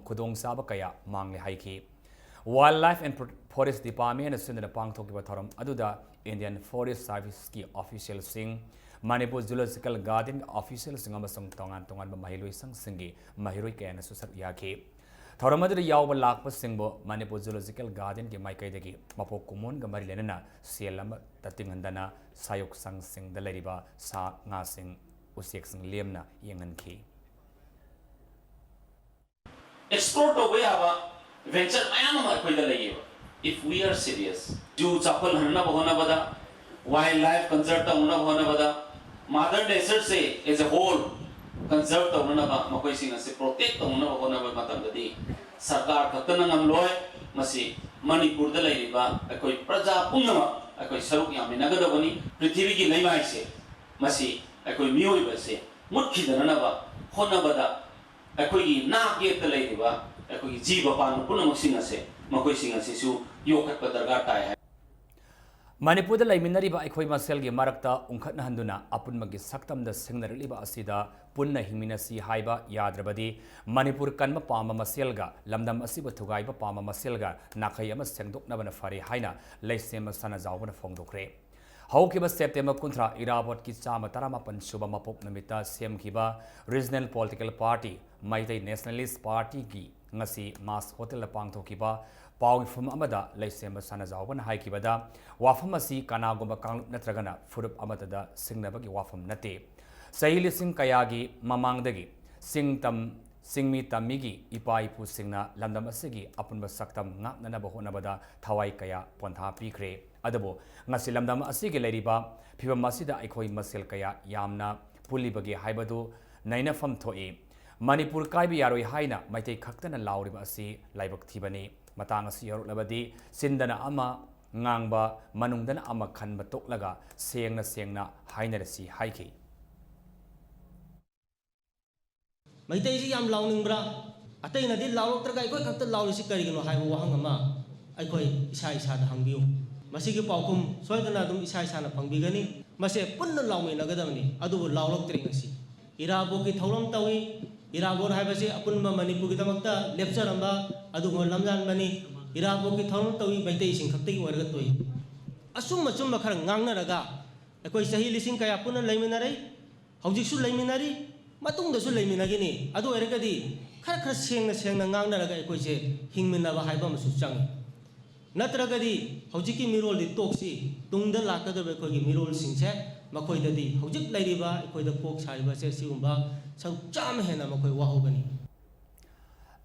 ꯈꯨꯗꯣꯡꯆꯥꯕ ꯀꯌꯥ ꯃꯥꯡꯂꯦ ꯍꯥꯏꯈꯤ꯫ Wildlife and Forest Departmentꯅ ꯁꯤꯟꯗꯨꯅ ꯄꯥꯡꯊꯣꯛꯈꯤꯕ ꯊꯧꯔꯝ ꯑꯗꯨꯗ Indian Forest Serviceꯀꯤ officialꯁꯤꯡ, ꯃꯅꯤꯄꯨꯔ Zoological Gardenꯒꯤ officialꯁꯤꯡ ꯑꯃꯁꯨꯡ ꯇꯣꯉꯥꯟ ꯇꯣꯉꯥꯟꯕ ꯃꯍꯩꯂꯣꯏꯁꯪꯁꯤꯡꯒꯤ ꯃꯍꯩꯔꯣꯏ ꯀꯌꯥꯅꯁꯨ ꯁꯔꯨꯛ ꯌꯥꯈꯤ꯫ ꯊꯧꯔꯝ ꯑꯗꯨꯗ ꯌꯥꯎꯕ ꯂꯥꯛꯄꯁꯤꯡꯕꯨ ꯃꯅꯤꯄꯨꯔ Zoological Gardenꯒꯤ ꯃꯥꯏꯀꯩꯗꯒꯤ ꯃꯄꯣꯛ ꯀꯨꯝꯑꯣꯟꯒ ꯃꯔꯤ ꯂꯩꯅꯅ ꯁꯦꯜ ꯑꯃꯠꯇ ꯇꯤꯡꯍꯟꯗꯅ ꯁꯥꯌꯣꯛꯁꯪꯁꯤꯡꯗ ꯂꯩꯔꯤꯕ ꯁꯥ ꯉꯥꯁꯤꯡ, ꯎꯆꯦꯛꯁꯤꯡ ꯂꯦꯝꯅ ꯌꯦꯡꯍꯟꯈꯤ꯫ Explore ꯇꯧꯕ ꯌꯥꯕ venture ꯃꯌꯥꯝ ꯑꯃ ꯑꯩꯈꯣꯏꯗ ꯂꯩꯌꯦꯕ꯫ If we are serious, zoo ꯆꯥꯎꯈꯠꯍꯟꯅꯕ ꯍꯣꯠꯅꯕꯗ, wildlife conserve ꯇꯧꯅꯕ ꯍꯣꯠꯅꯕꯗ, mother natureꯁꯦ as a whole conserve ꯇꯧꯅꯅꯕ, ꯃꯈꯣꯏꯁꯤꯡ ꯑꯁꯤ protect ꯇꯧꯅꯅꯕ ꯍꯣꯠꯅꯕ ꯃꯇꯝꯗꯗꯤ ꯁꯔꯀꯥꯔ ꯈꯛꯇꯅ ꯉꯝꯂꯣꯏ꯫ ꯃꯁꯤ ꯃꯅꯤꯄꯨꯔꯗ ꯂꯩꯔꯤꯕ ꯑꯩꯈꯣꯏ ꯄ꯭ꯔꯖꯥ ꯄꯨꯝꯅꯃꯛ ꯑꯩꯈꯣꯏ ꯁꯔꯨꯛ ꯌꯥꯃꯤꯟꯅꯒꯗꯕꯅꯤ꯫ ꯄ꯭ꯔꯤꯊꯤꯕꯤꯒꯤ ꯂꯩꯃꯥꯏꯁꯦ, ꯃꯁꯤ ꯑꯩꯈꯣꯏ ꯃꯤꯑꯣꯏꯕꯁꯦ ꯃꯨꯠꯈꯤꯗꯅꯅꯕ ꯍꯣꯠꯅꯕꯗ ꯑꯩꯈꯣꯏꯒꯤ ꯅꯥꯛ ꯌꯦꯠꯇ ꯂꯩꯔꯤꯕ ꯑꯩꯈꯣꯏꯒꯤ ꯖꯤꯕ ꯄꯥꯟꯕ ꯄꯨꯝꯅꯃꯛꯁꯤꯡ ꯑꯁꯦ, ꯃꯈꯣꯏꯁꯤꯡ ꯑꯁꯤꯁꯨ ꯌꯣꯛꯈꯠꯄ ꯗꯔꯀꯥꯔ ꯇꯥꯏ ꯍꯥꯏ꯫ ꯃꯅꯤꯄꯨꯔꯗ ꯂꯩꯃꯤꯟꯅꯔꯤꯕ ꯑꯩꯈꯣꯏ ꯃꯁꯦꯜꯒꯤ ꯃꯔꯛꯇ ꯎꯪꯈꯠꯅꯍꯟꯗꯨꯅ ꯑꯄꯨꯟꯕꯒꯤ ꯁꯛꯇꯝꯗ ꯁꯤꯡꯅꯔꯛꯂꯤꯕ ꯑꯁꯤꯗ ꯄꯨꯟꯅ ꯍꯤꯡꯃꯤꯟꯅꯁꯤ ꯍꯥꯏꯕ ꯌꯥꯗ꯭ꯔꯕꯗꯤ ꯃꯅꯤꯄꯨꯔ ꯀꯟꯕ ꯄꯥꯝꯕ ꯃꯁꯦꯜꯒ ꯂꯝꯗꯝ ꯑꯁꯤꯕꯨ ꯊꯨꯒꯥꯏꯕ ꯄꯥꯝꯕ ꯃꯁꯦꯜꯒ ꯅꯥꯈꯩ ꯑꯃ ꯁꯦꯡꯗꯣꯛꯅꯕꯅ ꯐꯔꯦ ꯍꯥꯏꯅ ꯂꯩꯁꯦꯝꯕ ꯁꯅꯥꯖꯥꯎꯕꯅ ꯐꯣꯡꯗꯣꯛꯈ꯭ꯔꯦ꯫ ꯍꯧꯈꯤꯕ September ꯀꯨꯟꯊ꯭ꯔꯥ ꯏꯔꯥꯕꯣꯠꯀꯤ ꯆꯥꯝꯃ ꯇꯔꯥꯃꯥꯄꯟ ꯁꯨꯕ ꯃꯄꯣꯛ ꯅꯨꯃꯤꯠꯇ ꯁꯦꯝꯈꯤꯕ Regional Political Party Meitei Nationalist Partyꯒꯤ ꯉꯁꯤ ꯃꯥꯁ ꯍꯣꯇꯦꯜꯗ ꯄꯥꯡꯊꯣꯛꯈꯤꯕ ꯄꯥꯎ ꯃꯤꯐꯝ ꯑꯃꯗ ꯂꯩꯁꯦꯝꯕ ꯁꯅꯥꯖꯥꯎꯕꯅ ꯍꯥꯏꯈꯤꯕꯗ, ꯋꯥꯐꯝ ꯑꯁꯤ ꯀꯅꯥꯒꯨꯝꯕ ꯀꯥꯡꯂꯨꯞ ꯅꯠꯇ꯭ꯔꯒꯅ ꯐꯨꯔꯨꯞ ꯑꯃꯠꯇꯗ ꯁꯤꯡꯅꯕꯒꯤ ꯋꯥꯐꯝ ꯅꯠꯇꯦ꯫ ꯆꯍꯤ ꯂꯤꯁꯤꯡ ꯀꯌꯥꯒꯤ ꯃꯃꯥꯡꯗꯒꯤ ꯆꯤꯡ ꯇꯝ, ꯆꯤꯡꯃꯤ ꯇꯝꯃꯤꯒꯤ ꯏꯄꯥ ꯏꯄꯨꯁꯤꯡꯅ ꯂꯝꯗꯝ ꯑꯁꯤꯒꯤ ꯑꯄꯨꯟꯕ ꯁꯛꯇꯝ ꯉꯥꯛꯅꯅꯕ ꯍꯣꯠꯅꯕꯗ ꯊꯋꯥꯏ ꯀꯌꯥ ꯄꯣꯟꯊꯥ ꯄꯤꯈ꯭ꯔꯦ꯫ ꯑꯗꯨꯕꯨ ꯉꯁꯤ ꯂꯝꯗꯝ ꯑꯁꯤꯒꯤ ꯂꯩꯔꯤꯕ ꯐꯤꯕꯝ ꯑꯁꯤꯗ ꯑꯩꯈꯣꯏ ꯃꯁꯦꯜ ꯀꯌꯥ ꯌꯥꯝꯅ ꯄꯨꯜꯂꯤꯕꯒꯦ ꯍꯥꯏꯕꯗꯨ ꯅꯩꯅꯐꯝ ꯊꯣꯛꯏ꯫ ꯃꯅꯤꯄꯨꯔ ꯀꯥꯏꯕ ꯌꯥꯔꯣꯏ ꯍꯥꯏꯅ ꯃꯩꯇꯩ ꯈꯛꯇꯅ ꯂꯥꯎꯔꯤꯕ ꯑꯁꯤ ꯂꯥꯏꯕꯛ ꯊꯤꯕꯅꯤ꯫ ꯃꯇꯥꯡ ꯑꯁꯤ ꯌꯧꯔꯛꯂꯕꯗꯤ ꯆꯤꯟꯗꯅ ꯑꯃ ꯉꯥꯡꯕ, ꯃꯅꯨꯡꯗꯅ ꯑꯃ ꯈꯟꯕ ꯇꯣꯛꯂꯒ ꯁꯦꯡꯅ ꯁꯦꯡꯅ ꯍꯥꯏꯅꯔꯁꯤ ꯍꯥꯏꯈꯤ꯫ ꯃꯩꯇꯩꯁꯤ ꯌꯥꯝ ꯂꯥꯎꯅꯤꯡꯕ꯭ꯔꯥ? ꯑꯇꯩꯅꯗꯤ ꯂꯥꯎꯔꯛꯇ꯭ꯔꯒ ꯑꯩꯈꯣꯏ ꯈꯛꯇ ꯂꯥꯎꯔꯤꯁꯤ ꯀꯔꯤꯒꯤꯅꯣ ꯍꯥꯏꯕ ꯋꯥꯍꯪ ꯑꯃ ꯑꯩꯈꯣꯏ ꯏꯁꯥ ꯏꯁꯥꯗ ꯍꯪꯕꯤꯌꯨ꯫ ꯃꯁꯤꯒꯤ ꯄꯥꯎꯈꯨꯝ ꯁꯣꯏꯗꯅ ꯑꯗꯨꯝ ꯏꯁꯥ ꯏꯁꯥꯅ ꯐꯪꯕꯤꯒꯅꯤ꯫ ꯃꯁꯦ ꯄꯨꯟꯅ ꯂꯥꯎꯃꯤꯟꯅꯒꯗꯕꯅꯤ, ꯑꯗꯨꯕꯨ ꯂꯥꯎꯔꯛꯇ꯭ꯔꯦ ꯉꯁꯤ꯫ ꯏꯔꯥꯕꯣꯠꯀꯤ ꯊꯧꯔꯝ ꯇꯧꯏ꯫ ꯏꯔꯥꯕꯣꯠ ꯍꯥꯏꯕꯁꯤ ꯑꯄꯨꯟꯕ ꯃꯅꯤꯄꯨꯔꯒꯤꯗꯃꯛꯇ ꯂꯦꯞꯆꯔꯝꯕ ꯑꯗꯨꯒꯨꯝꯕ ꯂꯝꯖꯥꯟꯕꯅꯤ꯫ ꯏꯔꯥꯕꯣꯠꯀꯤ ꯊꯧꯔꯝ ꯇꯧꯏ, ꯃꯩꯇꯩꯁꯤꯡ ꯈꯛꯇꯒꯤ ꯑꯣꯏꯔꯒ ꯇꯧꯏ꯫ ꯑꯆꯨꯝ ꯑꯆꯨꯝꯕ ꯈꯔ ꯉꯥꯡꯅꯔꯒ ꯑꯩꯈꯣꯏ ꯆꯍꯤ ꯂꯤꯁꯤꯡ ꯀꯌꯥ ꯄꯨꯟꯅ ꯂꯩꯃꯤꯟꯅꯔꯛꯏ, ꯍꯧꯖꯤꯛꯁꯨ ꯂꯩꯃꯤꯟꯅꯔꯤ, ꯃꯇꯨꯡꯗꯁꯨ ꯂꯩꯃꯤꯟꯅꯒꯅꯤ꯫ ꯑꯗꯨ ꯑꯣꯏꯔꯒꯗꯤ ꯈꯔ ꯈꯔ ꯁꯦꯡꯅ ꯁꯦꯡꯅ ꯉꯥꯡꯅꯔꯒ ꯑꯩꯈꯣꯏꯁꯦ ꯍꯤꯡꯃꯤꯟꯅꯕ ꯍꯥꯏꯕ ꯑꯃꯁꯨ ꯆꯪꯉꯤ꯫ ꯅꯠꯇ꯭ꯔꯒꯗꯤ ꯍꯧꯖꯤꯛꯀꯤ ꯃꯤꯔꯣꯜꯗꯤ ꯇꯣꯛꯁꯤ, ꯇꯨꯡꯗ ꯂꯥꯛꯀꯗꯧꯔꯤꯕ ꯑꯩꯈꯣꯏꯒꯤ ꯃꯤꯔꯣꯜꯁꯤꯡꯁꯦ, ꯃꯈꯣꯏꯗꯗꯤ ꯍꯧꯖꯤꯛ ꯂꯩꯔꯤꯕ ꯑꯩꯈꯣꯏꯗ ꯀꯣꯛ ꯁꯥꯔꯤꯕꯁꯦ ꯁꯤꯒꯨꯝꯕ ꯁꯔꯨꯛ ꯆꯥꯝꯃ ꯍꯦꯟꯅ ꯃꯈꯣꯏ ꯋꯥꯍꯧꯒꯅꯤ꯫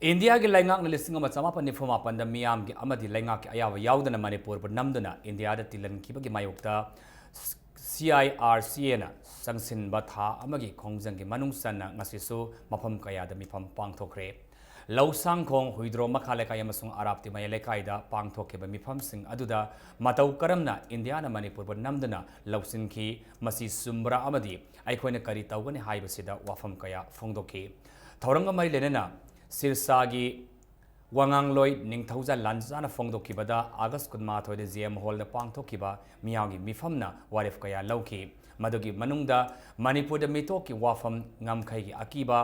ꯏꯟꯗꯤꯌꯥꯒꯤ ꯂꯩꯉꯥꯛꯅ ꯂꯤꯁꯤꯡ ꯑꯃ ꯆꯃꯥꯄꯟ ꯅꯤꯐꯨ ꯃꯥꯄꯟꯗ ꯃꯤꯌꯥꯝꯒꯤ ꯑꯃꯗꯤ ꯂꯩꯉꯥꯛꯀꯤ ꯑꯌꯥꯕ ꯌꯥꯎꯗꯅ ꯃꯅꯤꯄꯨꯔꯕꯨ ꯅꯝꯗꯨꯅ ꯏꯟꯗꯤꯌꯥꯗ ꯇꯤꯜꯍꯟꯈꯤꯕꯒꯤ ꯃꯥꯌꯣꯛꯇ ꯁꯤ ꯑꯥꯏ ꯑꯥꯔ ꯁꯤ ꯑꯦꯅ ꯆꯪꯁꯤꯟꯕ ꯊꯥ ꯑꯃꯒꯤ ꯈꯣꯡꯖꯪꯒꯤ ꯃꯅꯨꯡ ꯆꯟꯅ ꯉꯁꯤꯁꯨ ꯃꯐꯝ ꯀꯌꯥꯗ ꯃꯤꯐꯝ ꯄꯥꯡꯊꯣꯛꯈ꯭ꯔꯦ꯫ ꯂꯧꯁꯥꯡꯈꯣꯡ, ꯍꯨꯏꯗ꯭ꯔꯣꯝ ꯃꯈꯥ ꯂꯩꯀꯥꯏ ꯑꯃꯁꯨꯡ ꯑꯔꯥꯞꯇꯤ ꯃꯌꯥꯏ ꯂꯩꯀꯥꯏꯗ ꯄꯥꯡꯊꯣꯛꯈꯤꯕ ꯃꯤꯐꯝꯁꯤꯡ ꯑꯗꯨꯗ ꯃꯇꯧ ꯀꯔꯝꯅ ꯏꯟꯗꯤꯌꯥꯅ ꯃꯅꯤꯄꯨꯔꯕꯨ ꯅꯝꯗꯨꯅ ꯂꯧꯁꯤꯟꯈꯤ, ꯃꯁꯤ ꯆꯨꯝꯕ꯭ꯔꯥ ꯑꯃꯗꯤ ꯑꯩꯈꯣꯏꯅ ꯀꯔꯤ ꯇꯧꯒꯅꯤ ꯍꯥꯏꯕꯁꯤꯗ ꯋꯥꯐꯝ ꯀꯌꯥ ꯐꯣꯡꯗꯣꯛꯈꯤ꯫ ꯊꯧꯔꯝꯒ ꯃꯔꯤ ꯂꯩꯅꯅ ꯁꯤꯔꯁꯥꯒꯤ ꯋꯥꯉꯥꯡꯂꯣꯏ ꯅꯤꯡꯊꯧꯖꯥ ꯂꯥꯟꯖꯥꯅ ꯐꯣꯡꯗꯣꯛꯈꯤꯕꯗ ꯑꯥꯒꯁ ꯀꯨꯟꯃꯥꯊꯣꯏꯗ ꯖꯤ ꯑꯦꯝ ꯍꯣꯜꯗ ꯄꯥꯡꯊꯣꯛꯈꯤꯕ ꯃꯤꯌꯥꯝꯒꯤ ꯃꯤꯐꯝꯅ ꯋꯥꯔꯦꯞ ꯀꯌꯥ ꯂꯧꯈꯤ꯫ ꯃꯗꯨꯒꯤ ꯃꯅꯨꯡꯗ ꯃꯅꯤꯄꯨꯔꯗ ꯃꯤꯇꯣꯛꯀꯤ ꯋꯥꯐꯝ, ꯉꯝꯈꯩꯒꯤ ꯑꯀꯤꯕ,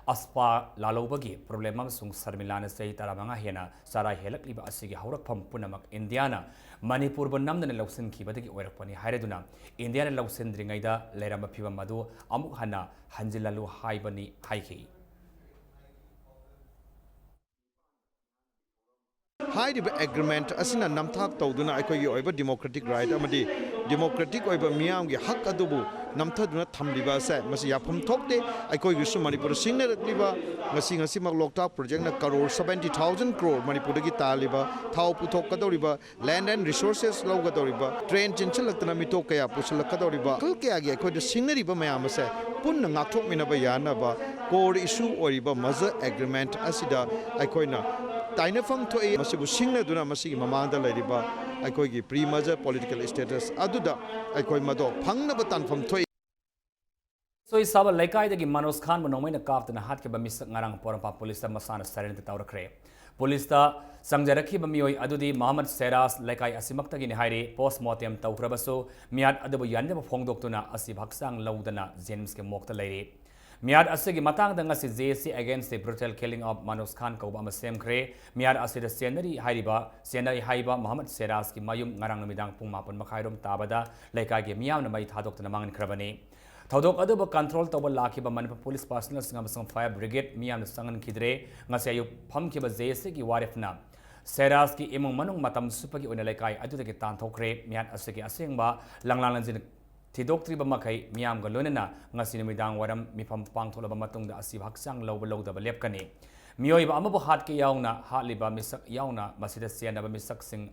ꯑꯁꯄꯥ ꯂꯥꯂꯧꯕꯒꯤ ꯄ꯭ꯔꯣꯕ꯭ꯂꯦꯝ ꯑꯃꯁꯨꯡ ꯁꯔꯃꯤꯂꯥꯅ ꯆꯍꯤ ꯇꯔꯥꯃꯉꯥ ꯍꯦꯟꯅ ꯆꯔꯥ ꯍꯦꯜꯂꯛꯂꯤꯕ ꯑꯁꯤꯒꯤ ꯍꯧꯔꯛꯐꯝ ꯄꯨꯝꯅꯃꯛ ꯏꯟꯗꯤꯌꯥꯅ ꯃꯅꯤꯄꯨꯔꯕꯨ ꯅꯝꯗꯅ ꯂꯧꯁꯤꯟꯈꯤꯕꯗꯒꯤ ꯑꯣꯏꯔꯛꯄꯅꯤ ꯍꯥꯏꯔꯗꯨꯅ ꯏꯟꯗꯤꯌꯥꯅ ꯂꯧꯁꯤꯟꯗ꯭ꯔꯤꯉꯩꯗ ꯂꯩꯔꯝꯕ ꯐꯤꯕꯝ ꯑꯗꯨ ꯑꯃꯨꯛ ꯍꯟꯅ ꯍꯟꯖꯤꯜꯍꯜꯂꯨ ꯍꯥꯏꯕꯅꯤ ꯍꯥꯏꯈꯤ꯫ ꯍꯥꯏꯔꯤꯕ ꯑꯦꯒ꯭ꯔꯤꯃꯦꯟꯠ ꯑꯁꯤꯅ ꯅꯝꯊꯥꯛ ꯇꯧꯗꯨꯅ ꯑꯩꯈꯣꯏꯒꯤ ꯑꯣꯏꯕ ꯗꯤꯃꯣꯀ꯭ꯔꯦꯇꯤꯛ ꯔꯥꯏꯠ ꯑꯃꯗꯤ ꯗꯤꯃꯣꯀ꯭ꯔꯦꯇꯤꯛ ꯑꯣꯏꯕ ꯃꯤꯌꯥꯝꯒꯤ ꯍꯛ ꯑꯗꯨꯕꯨ ꯅꯝꯊꯗꯨꯅ ꯊꯝꯂꯤꯕ ꯑꯁꯦ ꯃꯁꯤ ꯌꯥꯐꯝ ꯊꯣꯛꯇꯦ꯫ ꯑꯩꯈꯣꯏꯒꯤꯁꯨ ꯃꯅꯤꯄꯨꯔꯗ ꯁꯤꯡꯅꯔꯛꯂꯤꯕ ꯉꯁꯤ ꯉꯁꯤꯃꯛ ꯂꯣꯛꯇꯥꯛ ꯄ꯭ꯔꯣꯖꯦꯛꯅ ꯀꯔꯣꯔ seventy thousand crore ꯃꯅꯤꯄꯨꯔꯗꯒꯤ ꯇꯥꯜꯂꯤꯕ, ꯊꯥꯎ ꯄꯨꯊꯣꯛꯀꯗꯧꯔꯤꯕ, land and resources ꯂꯧꯒꯗꯧꯔꯤꯕ, ꯇ꯭ꯔꯦꯟ ꯆꯦꯟꯁꯤꯜꯂꯛꯇꯅ ꯃꯤꯇꯣꯞ ꯀꯌꯥ ꯄꯨꯁꯤꯜꯂꯛꯀꯗꯧꯔꯤꯕ, ꯃꯈꯜ ꯀꯌꯥꯒꯤ ꯑꯩꯈꯣꯏꯗ ꯁꯤꯡꯅꯔꯤꯕ ꯃꯌꯥꯝ ꯑꯁꯦ ꯄꯨꯟꯅ ꯉꯥꯛꯊꯣꯛꯃꯤꯟꯅꯕ ꯌꯥꯅꯕ core issue ꯑꯣꯏꯔꯤꯕ ꯃꯔꯖꯔ ꯑꯦꯒ꯭ꯔꯤꯃꯦꯟꯠ ꯑꯁꯤꯗ ꯑꯩꯈꯣꯏꯅ ꯇꯥꯏꯅꯐꯝ ꯊꯣꯛꯏ꯫ ꯃꯁꯤꯕꯨ ꯁꯤꯡꯅꯗꯨꯅ ꯃꯁꯤꯒꯤ ꯃꯃꯥꯡꯗ ꯂꯩꯔꯤꯕ ꯑꯩꯈꯣꯏꯒꯤ pre merger political status ꯑꯗꯨꯗ ꯑꯩꯈꯣꯏ ꯃꯗꯣ ꯐꯪꯅꯕ ꯇꯥꯟꯐꯝ ꯊꯣꯛꯏ꯫ ꯁꯣꯏꯁꯥꯕ ꯂꯩꯀꯥꯏꯗꯒꯤ ꯃꯅꯣꯖ ꯈꯥꯟꯕꯨ ꯅꯣꯡꯃꯩꯅ ꯀꯥꯞꯇꯨꯅ ꯍꯥꯠꯈꯤꯕ ꯃꯤꯁꯛ ꯉꯔꯥꯡ ꯄꯣꯔꯣꯝꯄꯥꯠ ꯄꯨꯂꯤꯁꯇ ꯃꯁꯥꯅ ꯁꯔꯦꯟꯗꯔ ꯇꯧꯔꯛꯈ꯭ꯔꯦ꯫ ꯄꯨꯂꯤꯁꯇ ꯆꯪꯖꯔꯛꯈꯤꯕ ꯃꯤꯑꯣꯏ ꯑꯗꯨꯗꯤ ꯃꯣꯍꯝꯃꯗ ꯁꯦꯔꯥꯖ, ꯂꯩꯀꯥꯏ ꯑꯁꯤꯃꯛꯇꯒꯤꯅꯤ ꯍꯥꯏꯔꯤ꯫ ꯄꯣꯁ꯭ꯠꯃꯣꯔꯇꯦꯝ ꯇꯧꯈ꯭ꯔꯕꯁꯨ ꯃꯤꯌꯥꯠ ꯑꯗꯨꯕꯨ ꯌꯥꯅꯤꯡꯗꯕ ꯐꯣꯡꯗꯣꯛꯇꯨꯅ ꯑꯁꯤꯕ ꯍꯛꯆꯥꯡ ꯂꯧꯗꯅ ꯖꯦꯅꯤꯝꯁꯀꯤ ꯃꯣꯔꯒꯇ ꯂꯩꯔꯤ꯫ ꯃꯤꯌꯥꯠ ꯑꯁꯤꯒꯤ ꯃꯇꯥꯡꯗ ꯉꯁꯤ J A C Against the Brutal Killing of Manoj Khan ꯀꯧꯕ ꯑꯃ ꯁꯦꯝꯈ꯭ꯔꯦ꯫ ꯃꯤꯌꯥꯠ ꯑꯁꯤꯗ ꯆꯦꯟꯅꯔꯤ ꯍꯥꯏꯔꯤꯕ, ꯆꯦꯟꯅꯔꯤ ꯍꯥꯏꯕ ꯃꯣꯍꯝꯃꯗ ꯁꯦꯔꯥꯖꯀꯤ ꯃꯌꯨꯝ ꯉꯔꯥꯡ ꯅꯨꯃꯤꯗꯥꯡ ꯄꯨꯡ ꯃꯥꯄꯟ ꯃꯈꯥꯏꯔꯣꯝ ꯇꯥꯕꯗ ꯂꯩꯀꯥꯏꯒꯤ ꯃꯤꯌꯥꯝꯅ ꯃꯩ ꯊꯥꯗꯣꯛꯇꯨꯅ ꯃꯥꯡꯍꯟꯈ꯭ꯔꯕꯅꯤ꯫ ꯊꯧꯗꯣꯛ ꯑꯗꯨꯕꯨ ꯀꯟꯇ꯭ꯔꯣꯜ ꯇꯧꯕ ꯂꯥꯛꯈꯤꯕ ꯃꯅꯤꯄꯨꯔ ꯄꯨꯂꯤꯁ ꯄꯥꯔꯁꯅꯦꯜꯁꯤꯡ ꯑꯃꯁꯨꯡ ꯐꯥꯌꯔ ꯕ꯭ꯔꯤꯒꯦꯗ ꯃꯤꯌꯥꯝꯅ ꯆꯪꯍꯟꯈꯤꯗ꯭ꯔꯦ꯫ ꯉꯁꯤ ꯑꯌꯨꯛ ꯐꯝꯈꯤꯕ J A Cꯒꯤ ꯋꯥꯔꯦꯞꯅ ꯁꯦꯔꯥꯖꯀꯤ ꯏꯃꯨꯡ ꯃꯅꯨꯡ ꯃꯇꯝ ꯆꯨꯞꯄꯒꯤ ꯑꯣꯏꯅ ꯂꯩꯀꯥꯏ ꯑꯗꯨꯗꯒꯤ ꯇꯥꯟꯊꯣꯛꯈ꯭ꯔꯦ꯫ ꯃꯤꯌꯥꯠ ꯑꯁꯤꯒꯤ ꯑꯁꯦꯡꯕ ꯂꯪꯂꯥ ꯂꯪꯖꯤꯟ ꯊꯤꯗꯣꯛꯇ꯭ꯔꯤꯕ ꯃꯈꯩ ꯃꯤꯌꯥꯝꯒ ꯂꯣꯏꯅꯅ ꯉꯁꯤ ꯅꯨꯃꯤꯗꯥꯡ ꯋꯥꯏꯔꯝ ꯃꯤꯐꯝ ꯄꯥꯡꯊꯣꯛꯂꯕ ꯃꯇꯨꯡꯗ ꯑꯁꯤꯕ ꯍꯛꯆꯥꯡ ꯂꯧꯕ ꯂꯧꯗꯕ ꯂꯦꯞꯀꯅꯤ꯫ ꯃꯤꯑꯣꯏꯕ ꯑꯃꯕꯨ ꯍꯥꯠꯀꯦ ꯌꯥꯎꯅ ꯍꯥꯠꯂꯤꯕ ꯃꯤꯁꯛ ꯌꯥꯎꯅ ꯃꯁꯤꯗ ꯆꯦꯟꯅꯕ ꯃꯤꯁꯛꯁꯤꯡ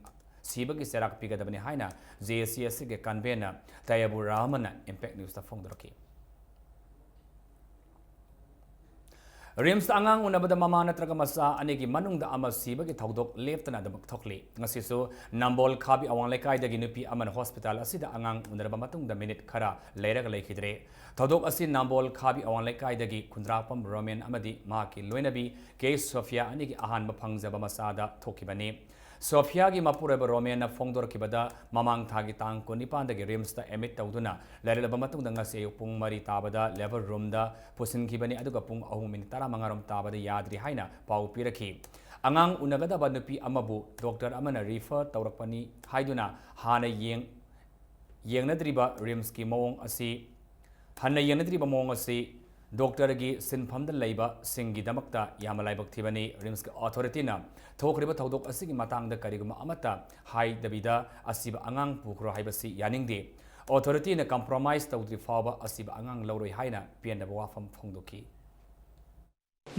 ꯁꯤꯕꯒꯤ ꯆꯩꯔꯥꯛ ꯄꯤꯒꯗꯕꯅꯤ ꯍꯥꯏꯅ J A C ꯑꯁꯤꯒꯤ ꯀꯟꯚꯦꯅꯔ ꯇꯌꯕꯨꯔ ꯔꯍꯃꯟꯅ Impact Newsꯇ ꯐꯣꯡꯗꯣꯔꯛꯈꯤ꯫ ꯔꯤꯝꯁꯇ ꯑꯉꯥꯡ ꯎꯅꯕꯗ ꯃꯃꯥ ꯅꯠꯇ꯭ꯔꯒ ꯃꯆꯥ ꯑꯅꯤꯒꯤ ꯃꯅꯨꯡꯗ ꯑꯃ ꯁꯤꯕꯒꯤ ꯊꯧꯗꯣꯛ ꯂꯦꯞꯇꯅ ꯑꯗꯨꯃꯛ ꯊꯣꯛꯂꯤ꯫ ꯉꯁꯤꯁꯨ ꯅꯝꯕꯣꯜ ꯈꯥꯕꯤ ꯑꯋꯥꯡ ꯂꯩꯀꯥꯏꯗꯒꯤ ꯅꯨꯄꯤ ꯑꯃꯅ ꯍꯣꯁꯄꯤꯇꯥꯜ ꯑꯁꯤꯗ ꯑꯉꯥꯡ ꯎꯅꯔꯕ ꯃꯇꯨꯡꯗ ꯃꯤꯅꯤꯠ ꯈꯔ ꯂꯩꯔꯒ ꯂꯩꯈꯤꯗ꯭ꯔꯦ꯫ ꯊꯧꯗꯣꯛ ꯑꯁꯤ ꯅꯝꯕꯣꯜ ꯈꯥꯕꯤ ꯑꯋꯥꯡ ꯂꯩꯀꯥꯏꯗꯒꯤ ꯈꯨꯟꯗ꯭ꯔꯥꯛꯄꯝ ꯔꯣꯃꯦꯟ ꯑꯃꯗꯤ ꯃꯍꯥꯛꯀꯤ ꯂꯣꯏꯅꯕꯤ ꯀꯦ ꯁꯣꯐꯤꯌꯥ ꯑꯅꯤꯒꯤ ꯑꯍꯥꯟꯕ ꯐꯪꯖꯕ ꯃꯆꯥꯗ ꯊꯣꯛꯈꯤꯕꯅꯤ꯫ ꯁꯣꯐꯤꯌꯥꯒꯤ ꯃꯄꯨꯔꯣꯏꯕ ꯔꯣꯃꯦꯟꯅ ꯐꯣꯡꯗꯣꯔꯛꯈꯤꯕꯗ ꯃꯃꯥꯡ ꯊꯥꯒꯤ ꯇꯥꯡ ꯀꯨꯟꯅꯤꯄꯥꯟꯗꯒꯤ ꯔꯤꯝꯁꯇ ꯑꯦꯗꯃꯤꯠ ꯇꯧꯗꯨꯅ ꯂꯩꯔꯛꯂꯕ ꯃꯇꯨꯡꯗ ꯉꯁꯤ ꯑꯌꯨꯛ ꯄꯨꯡ ꯃꯔꯤ ꯇꯥꯕꯗ ꯂꯦꯕꯔ ꯔꯨꯝꯗ ꯄꯨꯁꯤꯟꯈꯤꯕꯅꯤ, ꯑꯗꯨꯒ ꯄꯨꯡ ꯑꯍꯨꯝ ꯃꯤꯅꯤꯠ ꯇꯔꯥꯃꯉꯥꯔꯣꯝ ꯇꯥꯕꯗ ꯌꯥꯗ꯭ꯔꯤ ꯍꯥꯏꯅ ꯄꯥꯎ ꯄꯤꯔꯛꯈꯤ꯫ ꯑꯉꯥꯡ ꯎꯅꯒꯗꯕ ꯅꯨꯄꯤ ꯑꯃꯕꯨ ꯗꯣꯛꯇꯔ ꯑꯃꯅ ꯔꯤꯐꯔ ꯇꯧꯔꯛꯄꯅꯤ ꯍꯥꯏꯗꯨꯅ ꯍꯥꯟꯅ ꯌꯦꯡ-, ꯌꯦꯡꯅꯗ꯭ꯔꯤꯕ ꯔꯤꯝꯁꯀꯤ ꯃꯑꯣꯡ ꯑꯁꯤ, ꯍꯟꯅ ꯌꯦꯡꯅꯗ꯭ꯔꯤꯕ ꯃꯑꯣꯡ ꯑꯁꯤ ꯗꯣꯛꯇꯔꯒꯤ ꯁꯤꯟꯐꯝꯗ ꯂꯩꯕꯁꯤꯡꯒꯤꯗꯃꯛꯇ ꯌꯥꯝꯅ ꯂꯥꯏꯕꯛ ꯊꯤꯕꯅꯤ꯫ ꯔꯤꯝꯁꯀꯤ ꯑꯣꯊꯣꯔꯤꯇꯤꯅ ꯊꯣꯛꯈ꯭ꯔꯤꯕ ꯊꯧꯗꯣꯛ ꯑꯁꯤꯒꯤ ꯃꯇꯥꯡꯗ ꯀꯔꯤꯒꯨꯝꯕ ꯑꯃꯠꯇ ꯍꯥꯏꯗꯕꯤꯗ ꯑꯁꯤꯕ ꯑꯉꯥꯡ ꯄꯨꯈ꯭ꯔꯣ ꯍꯥꯏꯕꯁꯤ ꯌꯥꯅꯤꯡꯗꯦ꯫ ꯑꯣꯊꯣꯔꯤꯇꯤꯅ ꯀꯝꯄ꯭ꯔꯣꯃꯥꯏꯁ ꯇꯧꯗ꯭ꯔꯤ ꯐꯥꯎꯕ ꯑꯁꯤꯕ ꯑꯉꯥꯡ ꯂꯧꯔꯣꯏ ꯍꯥꯏꯅ ꯄꯦꯟꯗꯕ ꯋꯥꯐꯝ ꯐꯣꯡꯗꯣꯛꯈꯤ꯫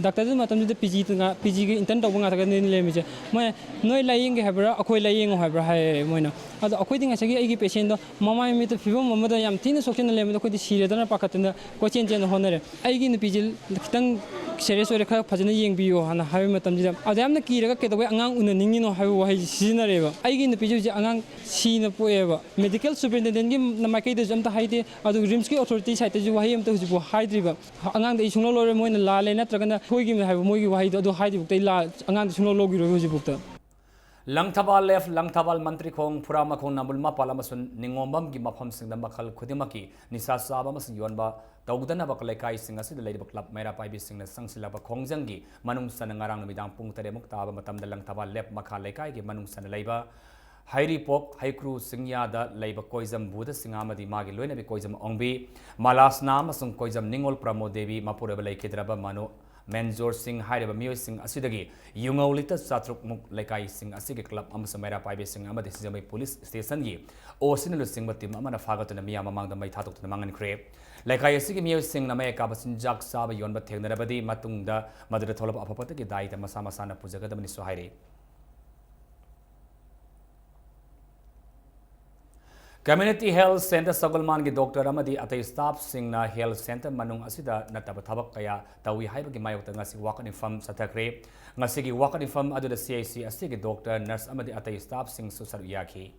ꯗꯥꯛꯇꯔꯗꯨ ꯃꯇꯝꯗꯨꯗ ꯄꯤ ꯖꯤ ꯄꯤ ꯖꯤꯒꯤ ꯏꯟꯇꯔꯟ ꯇꯧꯕ ꯉꯥꯛꯇꯒꯅꯤ ꯂꯩꯔꯝꯃꯤꯁꯦ꯫ ꯃꯣꯏ "ꯅꯣꯏ ꯂꯥꯏꯌꯦꯡꯒꯦ ꯍꯥꯏꯕ꯭ꯔꯥ, ꯑꯩꯈꯣꯏ ꯂꯥꯏꯌꯦꯡꯉꯣ ꯍꯥꯏꯕ꯭ꯔꯥ?" ꯍꯥꯏꯌꯦ ꯃꯣꯏꯅ꯫ ꯑꯗꯣ ꯑꯩꯈꯣꯏꯗꯤ ꯉꯁꯥꯏꯒꯤ ꯑꯩꯒꯤ ꯄꯦꯁꯦꯟꯗꯣ ꯃꯃꯥꯏ ꯃꯃꯤꯠꯇ ꯐꯤꯕꯝ ꯑꯃꯗ ꯌꯥꯝ ꯊꯤꯅ ꯁꯣꯛꯆꯟꯅ ꯂꯩꯔꯝꯕꯗꯣ ꯑꯩꯈꯣꯏꯗꯤ ꯁꯤꯔꯗ꯭ꯔꯅ ꯄꯥꯈꯠꯇꯅ ꯀꯣꯏꯆꯦꯟ ꯆꯦꯟꯅ ꯍꯣꯠꯅꯔꯦ꯫ "ꯑꯩꯒꯤ ꯅꯨꯄꯤꯁꯦ ꯈꯤꯇꯪ ꯁꯦꯔꯤꯌꯁ ꯑꯣꯏꯔꯦ, ꯈꯔ ꯐꯖꯅ ꯌꯦꯡꯕꯤꯌꯣ" ꯍꯥꯏꯅ ꯍꯥꯏꯕ ꯃꯇꯝꯁꯤꯗ, "ꯑꯗ ꯌꯥꯝꯅ ꯀꯤꯔꯒ ꯀꯩꯗꯧꯕꯩ ꯑꯉꯥꯡ ꯎꯅꯅꯤꯡꯉꯤꯅꯣ?" ꯍꯥꯏꯕ ꯋꯥꯍꯩꯁꯤ ꯁꯤꯖꯤꯟꯅꯔꯦꯕ꯫ ꯑꯩꯒꯤ ꯅꯨꯄꯤꯁꯦ ꯍꯧꯖꯤꯛ ꯑꯉꯥꯡ ꯁꯤꯅ ꯄꯣꯛꯑꯦꯕ꯫ ꯃꯦꯗꯤꯀꯦꯜ ꯁꯨꯄꯔꯤꯟꯇꯦꯟꯗꯦꯟꯒꯤ ꯃꯥꯏꯀꯩꯗꯁꯨ ꯑꯝꯇ ꯍꯥꯏꯗꯦ, ꯑꯗꯨꯒ ꯔꯤꯝꯁꯀꯤ ꯑꯣꯊꯣꯔꯤꯇꯤ ꯁꯥꯏꯠꯇꯁꯨ ꯋꯥꯍꯩ ꯑꯝꯇ ꯍꯧꯖꯤꯛꯐꯥꯎ ꯍꯥꯏꯗ꯭ꯔꯤꯕ꯫ "ꯑꯉꯥꯡꯗ ꯑꯩ ꯁꯨꯡꯂꯧ ꯂꯧꯔꯣꯏ, ꯃꯣꯏꯅ ꯂꯥꯜꯂꯦ ꯅꯠꯇ꯭ꯔꯒꯅ ꯁꯣꯏꯈꯤꯕꯅꯦ" ꯍꯥꯏꯕ ꯃꯣꯏꯒꯤ ꯋꯥꯍꯩꯗꯣ ꯑꯗꯨ ꯍꯥꯏꯗ꯭ꯔꯤꯕꯨꯛꯇ ꯑꯩ ꯂꯥ-, ꯑꯉꯥꯡꯗ ꯁꯨꯡꯂꯧ ꯂꯧꯈꯤꯔꯣꯏꯕ ꯍꯧꯖꯤꯛꯐꯥꯎꯇ꯫ ꯂꯪꯊꯕꯥꯜ ꯂꯦꯐ, ꯂꯪꯊꯕꯥꯜ ꯃꯟꯇ꯭ꯔꯤꯈꯣꯡ, ꯐꯨꯔꯥꯃꯈꯣꯡ, ꯅꯝꯕꯨꯜ ꯃꯄꯥꯜ ꯑꯃꯁꯨꯡ ꯅꯤꯉꯣꯝꯕꯝꯒꯤ ꯃꯐꯝꯁꯤꯡꯗ ꯃꯈꯜ ꯈꯨꯗꯤꯡꯃꯛꯀꯤ ꯅꯤꯁꯥ ꯆꯥꯕ ꯑꯃꯁꯨꯡ ꯌꯣꯟꯕ ꯇꯧꯗꯅꯕ ꯂꯩꯀꯥꯏꯁꯤꯡ ꯑꯁꯤꯗ ꯂꯩꯔꯤꯕ ꯀ꯭ꯂꯕ ꯃꯩꯔꯥ ꯄꯥꯏꯕꯤꯁꯤꯡꯅ ꯆꯪꯁꯤꯜꯂꯛꯄ ꯈꯣꯡꯖꯪꯒꯤ ꯃꯅꯨꯡ ꯆꯟꯅ ꯉꯔꯥꯡ ꯅꯨꯃꯤꯗꯥꯡ ꯄꯨꯡ ꯇꯔꯦꯠꯃꯨꯛ ꯇꯥꯕ ꯃꯇꯝꯗ ꯂꯪꯊꯕꯥꯜ ꯂꯦꯐ ꯃꯈꯥ ꯂꯩꯀꯥꯏꯒꯤ ꯃꯅꯨꯡ ꯆꯟꯅ ꯂꯩꯕ ꯍꯩꯔꯤꯄꯣꯛ ꯍꯩꯀ꯭ꯔꯨ ꯆꯤꯡꯌꯥꯗ ꯂꯩꯕ ꯀꯣꯏꯖꯝ ꯕꯨꯙ ꯁꯤꯡꯍ ꯑꯃꯗꯤ ꯃꯥꯒꯤ ꯂꯣꯏꯅꯕꯤ ꯀꯣꯏꯖꯝ ꯑꯣꯡꯕꯤ, ꯃꯂꯥꯁꯅꯥ ꯑꯃꯁꯨꯡ ꯀꯣꯏꯖꯝ ꯅꯤꯉꯣꯜ ꯄ꯭ꯔꯃꯣꯗ ꯗꯦꯕꯤ, ꯃꯄꯨꯔꯣꯏꯕ ꯂꯩꯈꯤꯗ꯭ꯔꯕ ꯃꯅꯣ ꯃꯦꯟꯖꯣꯔ ꯁꯤꯡ ꯍꯥꯏꯔꯤꯕ ꯃꯤꯑꯣꯏꯁꯤꯡ ꯑꯁꯤꯗꯒꯤ ꯌꯨꯉꯧ ꯂꯤꯇꯔ ꯆꯥꯇ꯭ꯔꯨꯛ ꯃꯨꯛ ꯂꯩꯀꯥꯏꯁꯤꯡ ꯑꯁꯤꯒꯤ ꯀ꯭ꯂꯕ ꯑꯃꯁꯨꯡ ꯃꯩꯔꯥ ꯄꯥꯏꯕꯤꯁꯤꯡ ꯑꯃꯗꯤ ꯁꯤꯡꯖꯃꯩ ꯄꯨꯂꯤꯁ ꯁ꯭ꯇꯦꯁꯟꯒꯤ ꯑꯣꯁꯤꯅ ꯂꯨꯆꯤꯡꯕ ꯇꯤꯝ ꯑꯃꯅ ꯐꯥꯒꯠꯇꯨꯅ ꯃꯤꯌꯥꯝ ꯃꯃꯥꯡꯗ ꯃꯩ ꯊꯥꯗꯣꯛꯇꯨꯅ ꯃꯥꯡꯍꯟꯈ꯭ꯔꯦ꯫ ꯂꯩꯀꯥꯏ ꯑꯁꯤꯒꯤ ꯃꯤꯑꯣꯏꯁꯤꯡꯅ ꯃꯌꯦꯛ ꯀꯥꯕ ꯆꯤꯟꯖꯥꯛ ꯆꯥꯕ ꯌꯣꯟꯕ ꯊꯦꯡꯅꯔꯕꯗꯤ ꯃꯇꯨꯡꯗ ꯃꯗꯨꯗ ꯊꯣꯛꯂꯛꯄ ꯑꯐ ꯐꯠꯇꯒꯤ ꯗꯥꯏꯇ ꯃꯁꯥ ꯃꯁꯥꯅ ꯄꯨꯖꯒꯗꯕꯅꯤꯁꯨ ꯍꯥꯏꯔꯤ꯫ ꯀꯝꯃ꯭ꯌꯨꯅꯤꯇꯤ ꯍꯦꯜꯊ ꯁꯦꯟꯇꯔ ꯁꯒꯣꯜꯃꯥꯟꯒꯤ ꯗꯣꯛꯇꯔ ꯑꯃꯗꯤ ꯑꯇꯩ ꯁ꯭ꯇꯥꯐꯁꯤꯡꯅ ꯍꯦꯜꯊ ꯁꯦꯟꯇꯔ ꯃꯅꯨꯡ ꯑꯁꯤꯗ ꯅꯠꯇꯕ ꯊꯕꯛ ꯀꯌꯥ ꯇꯧꯏ ꯍꯥꯏꯕꯒꯤ ꯃꯥꯌꯣꯛꯇ ꯉꯁꯤ ꯋꯥꯀꯠ ꯃꯤꯐꯝ ꯆꯠꯊꯈ꯭ꯔꯦ꯫ ꯉꯁꯤꯒꯤ ꯋꯥꯀꯠ ꯃꯤꯐꯝ ꯑꯗꯨꯗ ꯁꯤ ꯑꯩꯆ ꯁꯤ ꯑꯁꯤꯒꯤ ꯗꯣꯛꯇꯔ, ꯅꯔꯁ ꯑꯃꯗꯤ ꯑꯇꯩ ꯁ꯭ꯇꯥꯐꯁꯤꯡꯁꯨ ꯁꯔꯨꯛ ꯌꯥꯈꯤ꯫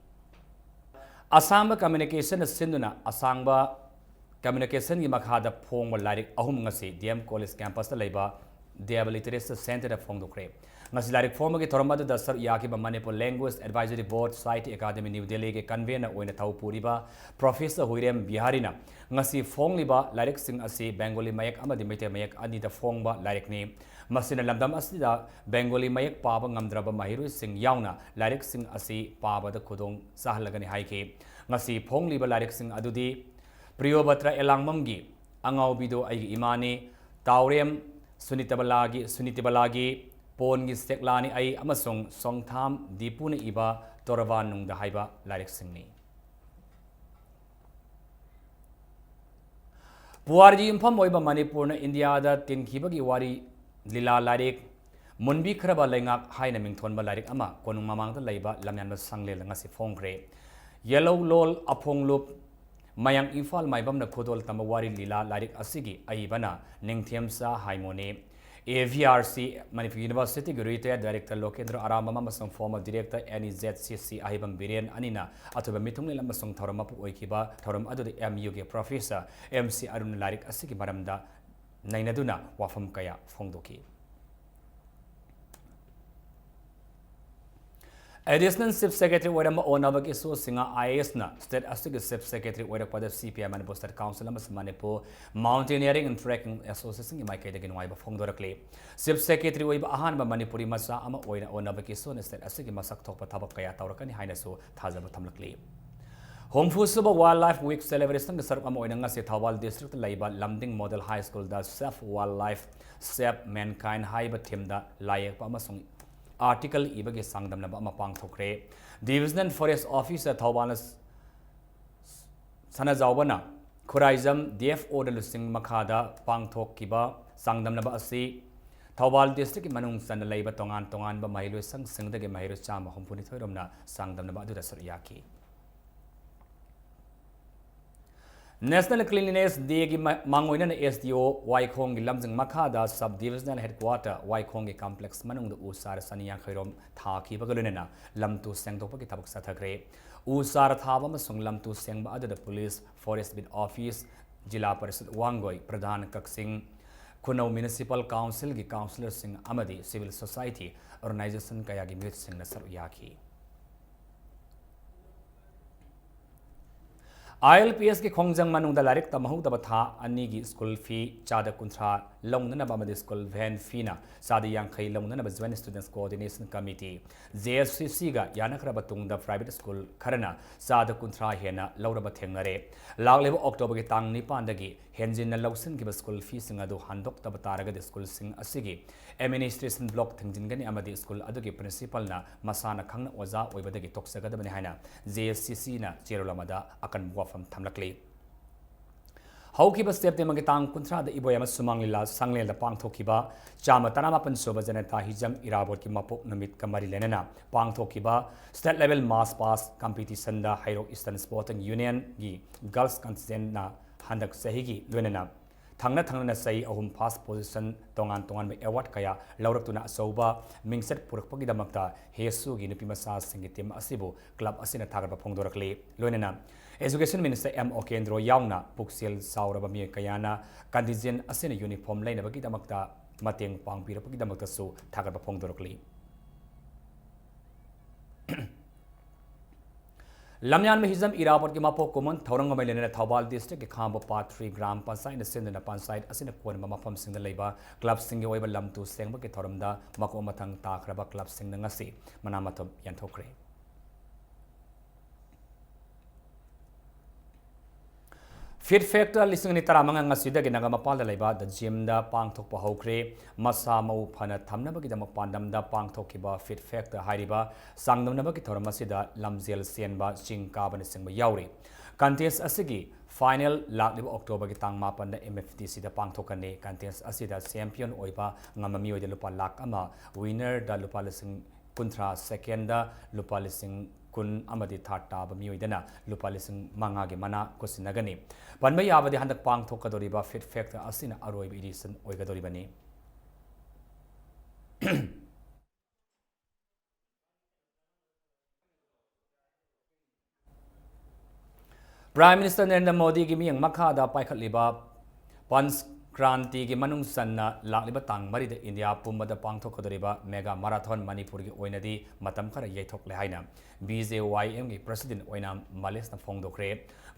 ꯑꯁꯥꯡꯕ ꯀꯝꯃ꯭ꯌꯨꯅꯤꯀꯦꯁꯟꯅ ꯁꯤꯟꯗꯨꯅ ꯑꯁꯥꯡꯕ ꯀꯝꯃ꯭ꯌꯨꯅꯤꯀꯦꯁꯟꯒꯤ ꯃꯈꯥꯗ ꯐꯣꯡꯕ ꯂꯥꯏꯔꯤꯛ ꯑꯍꯨꯝ ꯉꯁꯤ ꯗꯤ ꯑꯦꯝ ꯀꯣꯂꯦꯖ ꯀꯦꯝꯄꯁꯇ ꯂꯩꯕ ꯗꯦꯕ ꯂꯤꯇꯔꯦꯆꯔ ꯁꯦꯟꯇꯔꯗ ꯐꯣꯡꯗꯣꯛꯈ꯭ꯔꯦ꯫ ꯉꯁꯤ ꯂꯥꯏꯔꯤꯛ ꯐꯣꯡꯕꯒꯤ ꯊꯧꯔꯝ ꯑꯗꯨꯗ ꯁꯔꯨꯛ ꯌꯥꯈꯤꯕ ꯃꯅꯤꯄꯨꯔ ꯂꯦꯡꯒ꯭ꯋꯦꯖ ꯑꯦꯗꯚꯥꯏꯖꯔꯤ ꯕꯣꯔꯗ, ꯁꯥꯍꯤꯇ꯭ꯌ ꯑꯦꯀꯥꯗꯃꯤ, ꯅ꯭ꯌꯨ ꯗꯦꯜꯂꯤꯒꯤ ꯀꯟꯚꯦꯅꯔ ꯑꯣꯏꯅ ꯊꯧ ꯄꯨꯔꯤꯕ ꯄ꯭ꯔꯣꯐꯦꯁꯔ ꯍꯨꯏꯔꯦꯝ ꯕꯤꯍꯥꯔꯤꯅ ꯉꯁꯤ ꯐꯣꯡꯂꯤꯕ ꯂꯥꯏꯔꯤꯛꯁꯤꯡ ꯑꯁꯤ ꯕꯦꯡꯒꯣꯂꯤ ꯃꯌꯦꯛ ꯑꯃꯗꯤ ꯃꯩꯇꯩ ꯃꯌꯦꯛ ꯑꯅꯤꯗ ꯐꯣꯡꯕ ꯂꯥꯏꯔꯤꯛꯅꯤ꯫ ꯃꯁꯤꯅ ꯂꯝꯗꯝ ꯑꯁꯤꯗ ꯕꯦꯡꯒꯣꯂꯤ ꯃꯌꯦꯛ ꯄꯥꯕ ꯉꯝꯗ꯭ꯔꯕ ꯃꯍꯩꯔꯣꯏꯁꯤꯡ ꯌꯥꯎꯅ ꯂꯥꯏꯔꯤꯛꯁꯤꯡ ꯑꯁꯤ ꯄꯥꯕꯗ ꯈꯨꯗꯣꯡ ꯆꯥꯍꯜꯂꯒꯅꯤ ꯍꯥꯏꯈꯤ꯫ ꯉꯁꯤ ꯐꯣꯡꯂꯤꯕ ꯂꯥꯏꯔꯤꯛꯁꯤꯡ ꯑꯗꯨꯗꯤ ꯄ꯭ꯔꯤꯌꯣꯕꯇ꯭ꯔ ꯑꯦꯂꯥꯡꯕꯝꯒꯤ ꯑꯉꯥꯎꯕꯤꯗꯣ ꯑꯩꯒꯤ ꯏꯃꯥꯅꯤ, ꯇꯥꯎꯔꯦꯝ ꯁꯨꯅꯤꯇꯕꯂꯥꯒꯤ, ꯁꯨꯅꯤꯇꯕꯂꯥꯒꯤ ꯄꯣꯟꯒꯤ ꯁꯦꯛꯂꯥꯅꯤ ꯑꯩ ꯑꯃꯁꯨꯡ ꯁꯣꯡꯊꯥꯝ ꯗꯤꯄꯨꯅ ꯏꯕ ꯇꯣꯔꯕꯥꯟ ꯅꯨꯡꯗ ꯍꯥꯏꯕ ꯂꯥꯏꯔꯤꯛꯁꯤꯡꯅꯤ꯫ ꯄꯨꯋꯥꯔꯤꯒꯤ ꯌꯨꯝꯐꯝ ꯑꯣꯏꯕ ꯃꯅꯤꯄꯨꯔꯅ ꯏꯟꯗꯤꯌꯥꯗ ꯇꯤꯟꯈꯤꯕꯒꯤ ꯋꯥꯔꯤ ꯂꯤꯂꯥ ꯂꯥꯏꯔꯤꯛ ꯃꯨꯟꯕꯤꯈ꯭ꯔꯕ ꯂꯩꯉꯥꯛ ꯍꯥꯏꯅ ꯃꯤꯡꯊꯣꯟꯕ ꯂꯥꯏꯔꯤꯛ ꯑꯃ ꯀꯣꯅꯨꯡ ꯃꯃꯥꯡꯗ ꯂꯩꯕ ꯂꯝꯌꯥꯟꯕ ꯁꯪꯂꯦꯟꯗ ꯉꯁꯤ ꯐꯣꯡꯈ꯭ꯔꯦ꯫ ꯌꯦꯜꯂꯧꯂꯣꯜ ꯑꯐꯣꯡꯂꯨꯞ ꯃꯌꯥꯡ ꯏꯝꯐꯥꯜ ꯃꯥꯏꯕꯝꯅ ꯈꯨꯗꯣꯜ ꯇꯝꯕ ꯋꯥꯔꯤ ꯂꯤꯂꯥ ꯂꯥꯏꯔꯤꯛ ꯑꯁꯤꯒꯤ ꯑꯏꯕꯅ ꯅꯤꯡꯊꯦꯝꯆꯥ ꯍꯥꯏꯃꯣꯅꯤ꯫ A V R C Manipur ꯌꯨꯅꯤꯚꯔꯁꯤꯇꯤꯒꯤ retired director ꯂꯣꯀꯦꯟꯗ꯭ꯔ ꯑꯔꯥꯝꯕꯝ ꯑꯃꯁꯨꯡ former director N E Z ꯁꯤ ꯁꯤ ꯑꯍꯩꯕꯝ ꯕꯤꯔꯦꯟ ꯑꯅꯤꯅ ꯑꯊꯣꯏꯕ ꯃꯤꯊꯨꯡꯂꯦꯟ ꯑꯃꯁꯨꯡ ꯊꯧꯔꯝ ꯃꯄꯨ ꯑꯣꯏꯈꯤꯕ ꯊꯧꯔꯝ ꯑꯗꯨꯗ ꯑꯦꯝ ꯌꯨꯒꯤ professor ꯑꯦꯝ ꯁꯤ ꯑꯔꯨꯟ ꯂꯥꯏꯔꯤꯛ ꯑꯁꯤꯒꯤ ꯃꯔꯝꯗ ꯅꯩꯅꯗꯨꯅ ꯋꯥꯐꯝ ꯀꯌꯥ ꯐꯣꯡꯗꯣꯛꯈꯤ꯫ Additional Chief Secretary ꯑꯣꯏꯔꯝꯕ ꯑꯣꯅꯕ Kishore Singh I A ꯑꯦꯁꯅ state ꯑꯁꯤꯒꯤ Chief Secretary ꯑꯣꯏꯔꯛꯄꯗ ꯁꯤ P I Manipur State Council ꯑꯃꯁꯨꯡ ꯃꯅꯤꯄꯨꯔ Mountaineering and Trekking Associationꯒꯤ ꯃꯥꯏꯀꯩꯗꯒꯤ ꯅꯨꯡꯉꯥꯏꯕ ꯐꯣꯡꯗꯣꯔꯛꯂꯤ꯫ Chief Secretary ꯑꯣꯏꯕ ꯑꯍꯥꯟꯕ ꯃꯅꯤꯄꯨꯔꯤ ꯃꯆꯥ ꯑꯃ ꯑꯣꯏꯅ ꯑꯣꯅꯕ ꯀꯤꯁꯣꯔꯅ state ꯑꯁꯤꯒꯤ ꯃꯁꯛ ꯊꯣꯛꯄ ꯊꯕꯛ ꯀꯌꯥ ꯇꯧꯔꯛꯀꯅꯤ ꯍꯥꯏꯅꯁꯨ ꯊꯥꯖꯕ ꯊꯝꯂꯛꯂꯤ꯫ ꯍꯨꯝꯐꯨ ꯁꯨꯕ Wildlife Week celebrationꯒꯤ ꯁꯔꯨꯛ ꯑꯃ ꯑꯣꯏꯅ ꯉꯁꯤ ꯊꯧꯕꯥꯜ districtꯇ ꯂꯩꯕ ꯂꯝꯗꯤꯡ Model High Schoolꯗ Save Wildlife, Save Mankind ꯍꯥꯏꯕ themeꯗ ꯂꯥꯏ ꯌꯦꯛꯄ ꯑꯃꯁꯨꯡ article ꯏꯕꯒꯤ ꯆꯥꯡꯗꯝꯅꯕ ꯑꯃ ꯄꯥꯡꯊꯣꯛꯈ꯭ꯔꯦ꯫ Divisional Forest Officer ꯊꯧꯕꯥꯜꯅ ꯁꯅꯥꯖꯥꯎꯕꯅ ꯈꯨꯔꯥꯏꯖꯝ ꯗꯤ ꯑꯦꯐ ꯑꯣꯗ ꯂꯨꯆꯤꯡ ꯃꯈꯥꯗ ꯄꯥꯡꯊꯣꯛꯈꯤꯕ ꯆꯥꯡꯗꯝꯅꯕ ꯑꯁꯤ ꯊꯧꯕꯥꯜ districtꯀꯤ ꯃꯅꯨꯡ ꯆꯟꯅ ꯂꯩꯕ ꯇꯣꯉꯥꯟ ꯇꯣꯉꯥꯟꯕ ꯃꯍꯩꯂꯣꯏꯁꯪꯁꯤꯡꯗꯒꯤ ꯃꯍꯩꯔꯣꯏ ꯆꯥꯝꯃ ꯍꯨꯝꯐꯨꯅꯤꯊꯣꯏ ꯔꯣꯝꯅ ꯆꯥꯡꯗꯝꯅꯕ ꯑꯗꯨꯗ ꯁꯔꯨꯛ ꯌꯥꯈꯤ꯫ National Cleanliness Dayꯒꯤ ꯃ-, ꯃꯥꯡꯑꯣꯏꯅꯅ ꯑꯦꯁ ꯗꯤ ꯑꯣ ꯋꯥꯏꯈꯣꯡꯒꯤ ꯂꯝꯖꯤꯡ ꯃꯈꯥꯗ Sub Divisional Headquarter ꯋꯥꯏꯈꯣꯡꯒꯤ complex ꯃꯅꯨꯡꯗ ꯎ ꯆꯥꯔ ꯆꯅꯤ ꯌꯥꯡꯈꯩ ꯔꯣꯝ ꯊꯥꯈꯤꯕꯒ ꯂꯣꯏꯅꯅ ꯂꯝ ꯇꯨ ꯁꯦꯡꯗꯣꯛꯄꯒꯤ ꯊꯕꯛ ꯆꯠꯊꯈ꯭ꯔꯦ꯫ ꯎ ꯆꯥꯔ ꯊꯥꯕ ꯑꯃꯁꯨꯡ ꯂꯝ ꯇꯨ ꯁꯦꯡꯕ ꯑꯗꯨꯗ police, forest beat office, ꯖꯤꯂꯥ ꯄꯔꯤꯁꯗ ꯋꯥꯡꯒꯣꯏ, ꯄ꯭ꯔꯙꯥꯟ ꯀꯛꯆꯤꯡ, ꯈꯨꯅꯧ Municipal Councilꯒꯤ councillorꯁꯤꯡ ꯑꯃꯗꯤ civil society organisation ꯀꯌꯥꯒꯤ ꯃꯤꯍꯨꯠꯁꯤꯡꯅ ꯁꯔꯨꯛ ꯌꯥꯈꯤ꯫ ILPSꯀꯤ ꯈꯣꯡꯖꯪ ꯃꯅꯨꯡꯗ ꯂꯥꯏꯔꯤꯛ ꯇꯝꯍꯧꯗꯕ ꯊꯥ ꯑꯅꯤꯒꯤ school fee ꯆꯥꯗ ꯀꯨꯟꯊ꯭ꯔꯥ ꯂꯧꯅꯅꯕ ꯑꯃꯗꯤ school van feeꯅ ꯆꯥꯗ ꯌꯥꯡꯈꯩ ꯂꯧꯅꯅꯕ Joint Students Coordination Committee, JSCCꯒ ꯌꯥꯅꯈ꯭ꯔꯕ ꯇꯨꯡꯗ private school ꯈꯔꯅ ꯆꯥꯗ ꯀꯨꯟꯊ꯭ꯔꯥ ꯍꯦꯟꯅ ꯂꯧꯔꯕ ꯊꯦꯡꯅꯔꯦ꯫ ꯂꯥꯛꯂꯤꯕ Octoberꯒꯤ ꯇꯥꯡ ꯅꯤꯄꯥꯟꯗꯒꯤ ꯍꯦꯟꯖꯤꯟꯅ ꯂꯧꯁꯤꯟꯈꯤꯕ school feeꯁꯤꯡ ꯑꯗꯨ ꯍꯟꯗꯣꯛꯇꯕ ꯇꯥꯔꯒꯗꯤ schoolꯁꯤꯡ ꯑꯁꯤꯒꯤ administration block ꯊꯤꯡꯖꯤꯟꯒꯅꯤ ꯑꯃꯗꯤ school ꯑꯗꯨꯒꯤ principalꯅ ꯃꯁꯥꯅ ꯈꯪꯅ ꯑꯣꯖꯥ ꯑꯣꯏꯕꯗꯒꯤ ꯇꯣꯛꯆꯒꯗꯕꯅꯤ ꯍꯥꯏꯅ JSCCꯅ ꯆꯦꯔꯣꯜ ꯑꯃꯗ ꯑꯀꯟꯕ ꯋꯥꯐꯝ ꯊꯝꯂꯛꯂꯤ꯫ ꯍꯧꯈꯤꯕ Septemberꯒꯤ ꯇꯥꯡ ꯀꯨꯟꯊ꯭ꯔꯥꯗ ꯏꯕꯣꯌꯥꯏꯃ ꯁꯨꯃꯥꯡ ꯂꯤꯂꯥ ꯁꯪꯂꯦꯟꯗ ꯄꯥꯡꯊꯣꯛꯈꯤꯕ ꯆꯥꯝꯃ ꯇꯔꯥꯃꯥꯄꯟ ꯁꯨꯕ ꯖꯅꯇꯥ ꯍꯤꯖꯝ ꯏꯔꯥꯕꯣꯠꯀꯤ ꯃꯄꯣꯛ ꯅꯨꯃꯤꯠꯀ ꯃꯔꯤ ꯂꯩꯅꯅ ꯄꯥꯡꯊꯣꯛꯈꯤꯕ state level march past competitionꯗ ꯍꯩꯔꯣꯛ Eastern Sporting Unionꯒꯤ girls contingentꯅ ꯍꯟꯗꯛ ꯆꯍꯤꯒꯤ ꯂꯣꯏꯅꯅ ꯊꯪꯅ ꯊꯪꯅꯅ ꯆꯍꯤ ꯑꯍꯨꯝ first position ꯇꯣꯉꯥꯟ ꯇꯣꯉꯥꯟꯕ award ꯀꯌꯥ ꯂꯧꯔꯛꯇꯨꯅ ꯑꯆꯧꯕ ꯃꯤꯡꯆꯠ ꯄꯨꯔꯛꯄꯒꯤꯗꯃꯛꯇ ꯍꯦꯁꯨꯒꯤ ꯅꯨꯄꯤ ꯃꯆꯥꯁꯤꯡꯒꯤ team ꯑꯁꯤꯕꯨ club ꯑꯁꯤꯅ ꯊꯥꯒꯠꯄ ꯐꯣꯡꯗꯣꯔꯛꯂꯤ꯫ ꯂꯣꯏꯅꯅ Education Minister ꯑꯦꯝ ꯑꯣꯀꯦꯟꯗ꯭ꯔꯣ ꯌꯥꯎꯅ ꯄꯨꯛꯆꯦꯜ ꯆꯥꯎꯔꯕ ꯃꯤꯑꯣꯏ ꯀꯌꯥꯅ contingent ꯑꯁꯤꯅ uniform ꯂꯩꯅꯕꯒꯤꯗꯃꯛꯇ ꯃꯇꯦꯡ ꯄꯥꯡꯕꯤꯔꯛꯄꯒꯤꯗꯃꯛꯇꯁꯨ ꯊꯥꯒꯠꯄ ꯐꯣꯡꯗꯣꯔꯛꯂꯤ꯫ ꯂꯝꯌꯥꯟꯕ ꯍꯤꯖꯝ ꯏꯔꯥꯕꯣꯠꯀꯤ ꯃꯄꯣꯛ ꯀꯨꯝꯑꯣꯟ ꯊꯧꯔꯝꯒ ꯃꯔꯤ ꯂꯩꯅꯅ ꯊꯧꯕꯥꯜ districtꯀꯤ ꯈꯥꯡꯕꯣꯛ part three ꯒ꯭ꯔꯥꯝ ꯄꯟꯆꯥꯌꯠꯅ ꯁꯤꯟꯗꯨꯅ ꯄꯟꯆꯥꯌꯠ ꯑꯁꯤꯅ ꯀꯣꯟꯕ ꯃꯐꯝꯁꯤꯡꯗ ꯂꯩꯕ clubꯁꯤꯡꯒꯤ ꯑꯣꯏꯕ ꯂꯝ ꯇꯨ ꯁꯦꯡꯕꯒꯤ ꯊꯧꯔꯝꯗ ꯃꯀꯣꯛ ꯃꯊꯪ ꯇꯥꯈ꯭ꯔꯕ clubꯁꯤꯡꯅ ꯉꯁꯤ ꯃꯅꯥ ꯃꯊꯨꯝ ꯌꯥꯟꯊꯣꯛꯈ꯭ꯔꯦ꯫ Fit Factor ꯂꯤꯁꯤꯡ ꯑꯅꯤ ꯇꯔꯥꯃꯉꯥ ꯉꯁꯤꯗꯒꯤ ꯅꯥꯒꯥꯃꯄꯥꯜꯗ ꯂꯩꯕ The Gymꯗ ꯄꯥꯡꯊꯣꯛꯄ ꯍꯧꯈ꯭ꯔꯦ꯫ ꯃꯁꯥ ꯃꯎ ꯐꯅ ꯊꯝꯅꯕꯒꯤꯗꯃꯛ ꯄꯥꯟꯗꯝꯗ ꯄꯥꯡꯊꯣꯛꯈꯤꯕ Fit Factor ꯍꯥꯏꯔꯤꯕ ꯆꯥꯡꯗꯝꯅꯕꯒꯤ ꯊꯧꯔꯝ ꯑꯁꯤꯗ ꯂꯝꯖꯦꯜ ꯆꯦꯟꯕ, ꯆꯤꯡ ꯀꯥꯕꯅꯆꯤꯡꯕ ꯌꯥꯎꯔꯤ꯫ Contest ꯑꯁꯤꯒꯤ final ꯂꯥꯛꯂꯤꯕ Octoberꯒꯤ ꯇꯥꯡ ꯃꯥꯄꯟꯗ MFDCꯗ ꯄꯥꯡꯊꯣꯛꯀꯅꯤ꯫ Contest ꯑꯁꯤꯗ champion ꯑꯣꯏꯕ ꯉꯝꯕ ꯃꯤꯑꯣꯏꯗ ꯂꯨꯄꯥ ꯂꯥꯈ ꯑꯃ, winnerꯗ ꯂꯨꯄꯥ ꯂꯤꯁꯤꯡ ꯀꯨꯟꯊ꯭ꯔꯥ, secondꯗ ꯂꯨꯄꯥ ꯂꯤꯁꯤꯡ ꯀꯨꯟ ꯑꯃꯗꯤ third ꯇꯥꯕ ꯃꯤꯑꯣꯏꯗꯅ ꯂꯨꯄꯥ ꯂꯤꯁꯤꯡ ꯃꯉꯥꯒꯤ ꯃꯅꯥ ꯈꯨꯠꯁꯤꯟꯅꯒꯅꯤ꯫ ꯄꯟꯕ ꯌꯥꯕꯗꯤ ꯍꯟꯗꯛ ꯄꯥꯡꯊꯣꯛꯀꯗꯧꯔꯤꯕ Fit Factor ꯑꯁꯤꯅ ꯑꯔꯣꯏꯕ edition ꯑꯣꯏꯒꯗꯧꯔꯤꯕꯅꯤ꯫ Prime Minister ꯅꯔꯦꯟꯗ꯭ꯔ ꯃꯣꯗꯤꯒꯤ ꯃꯤꯠꯌꯦꯡ ꯃꯈꯥꯗ ꯄꯥꯏꯈꯠꯂꯤꯕ ꯄꯟꯆ ꯀ꯭ꯔꯥꯟꯇꯤꯒꯤ ꯃꯅꯨꯡ ꯆꯟꯅ ꯂꯥꯛꯂꯤꯕ ꯇꯥꯡ ꯃꯔꯤꯗ ꯏꯟꯗꯤꯌꯥ ꯄꯨꯝꯕꯗ ꯄꯥꯡꯊꯣꯛꯀꯗꯧꯔꯤꯕ ꯃꯦꯒꯥ ꯃꯥꯔꯥꯊꯣꯟ ꯃꯅꯤꯄꯨꯔꯒꯤ ꯑꯣꯏꯅꯗꯤ ꯃꯇꯝ ꯈꯔ ꯌꯩꯊꯣꯛꯂꯦ ꯍꯥꯏꯅ ꯕꯤ ꯖꯦ ꯋꯥꯏ ꯑꯦꯝꯒꯤ ꯄ꯭ꯔꯁꯤꯗꯦꯟꯠ ꯑꯣꯏꯅ ꯃꯂꯦꯁꯅ ꯐꯣꯡꯗꯣꯛꯈ꯭ꯔꯦ꯫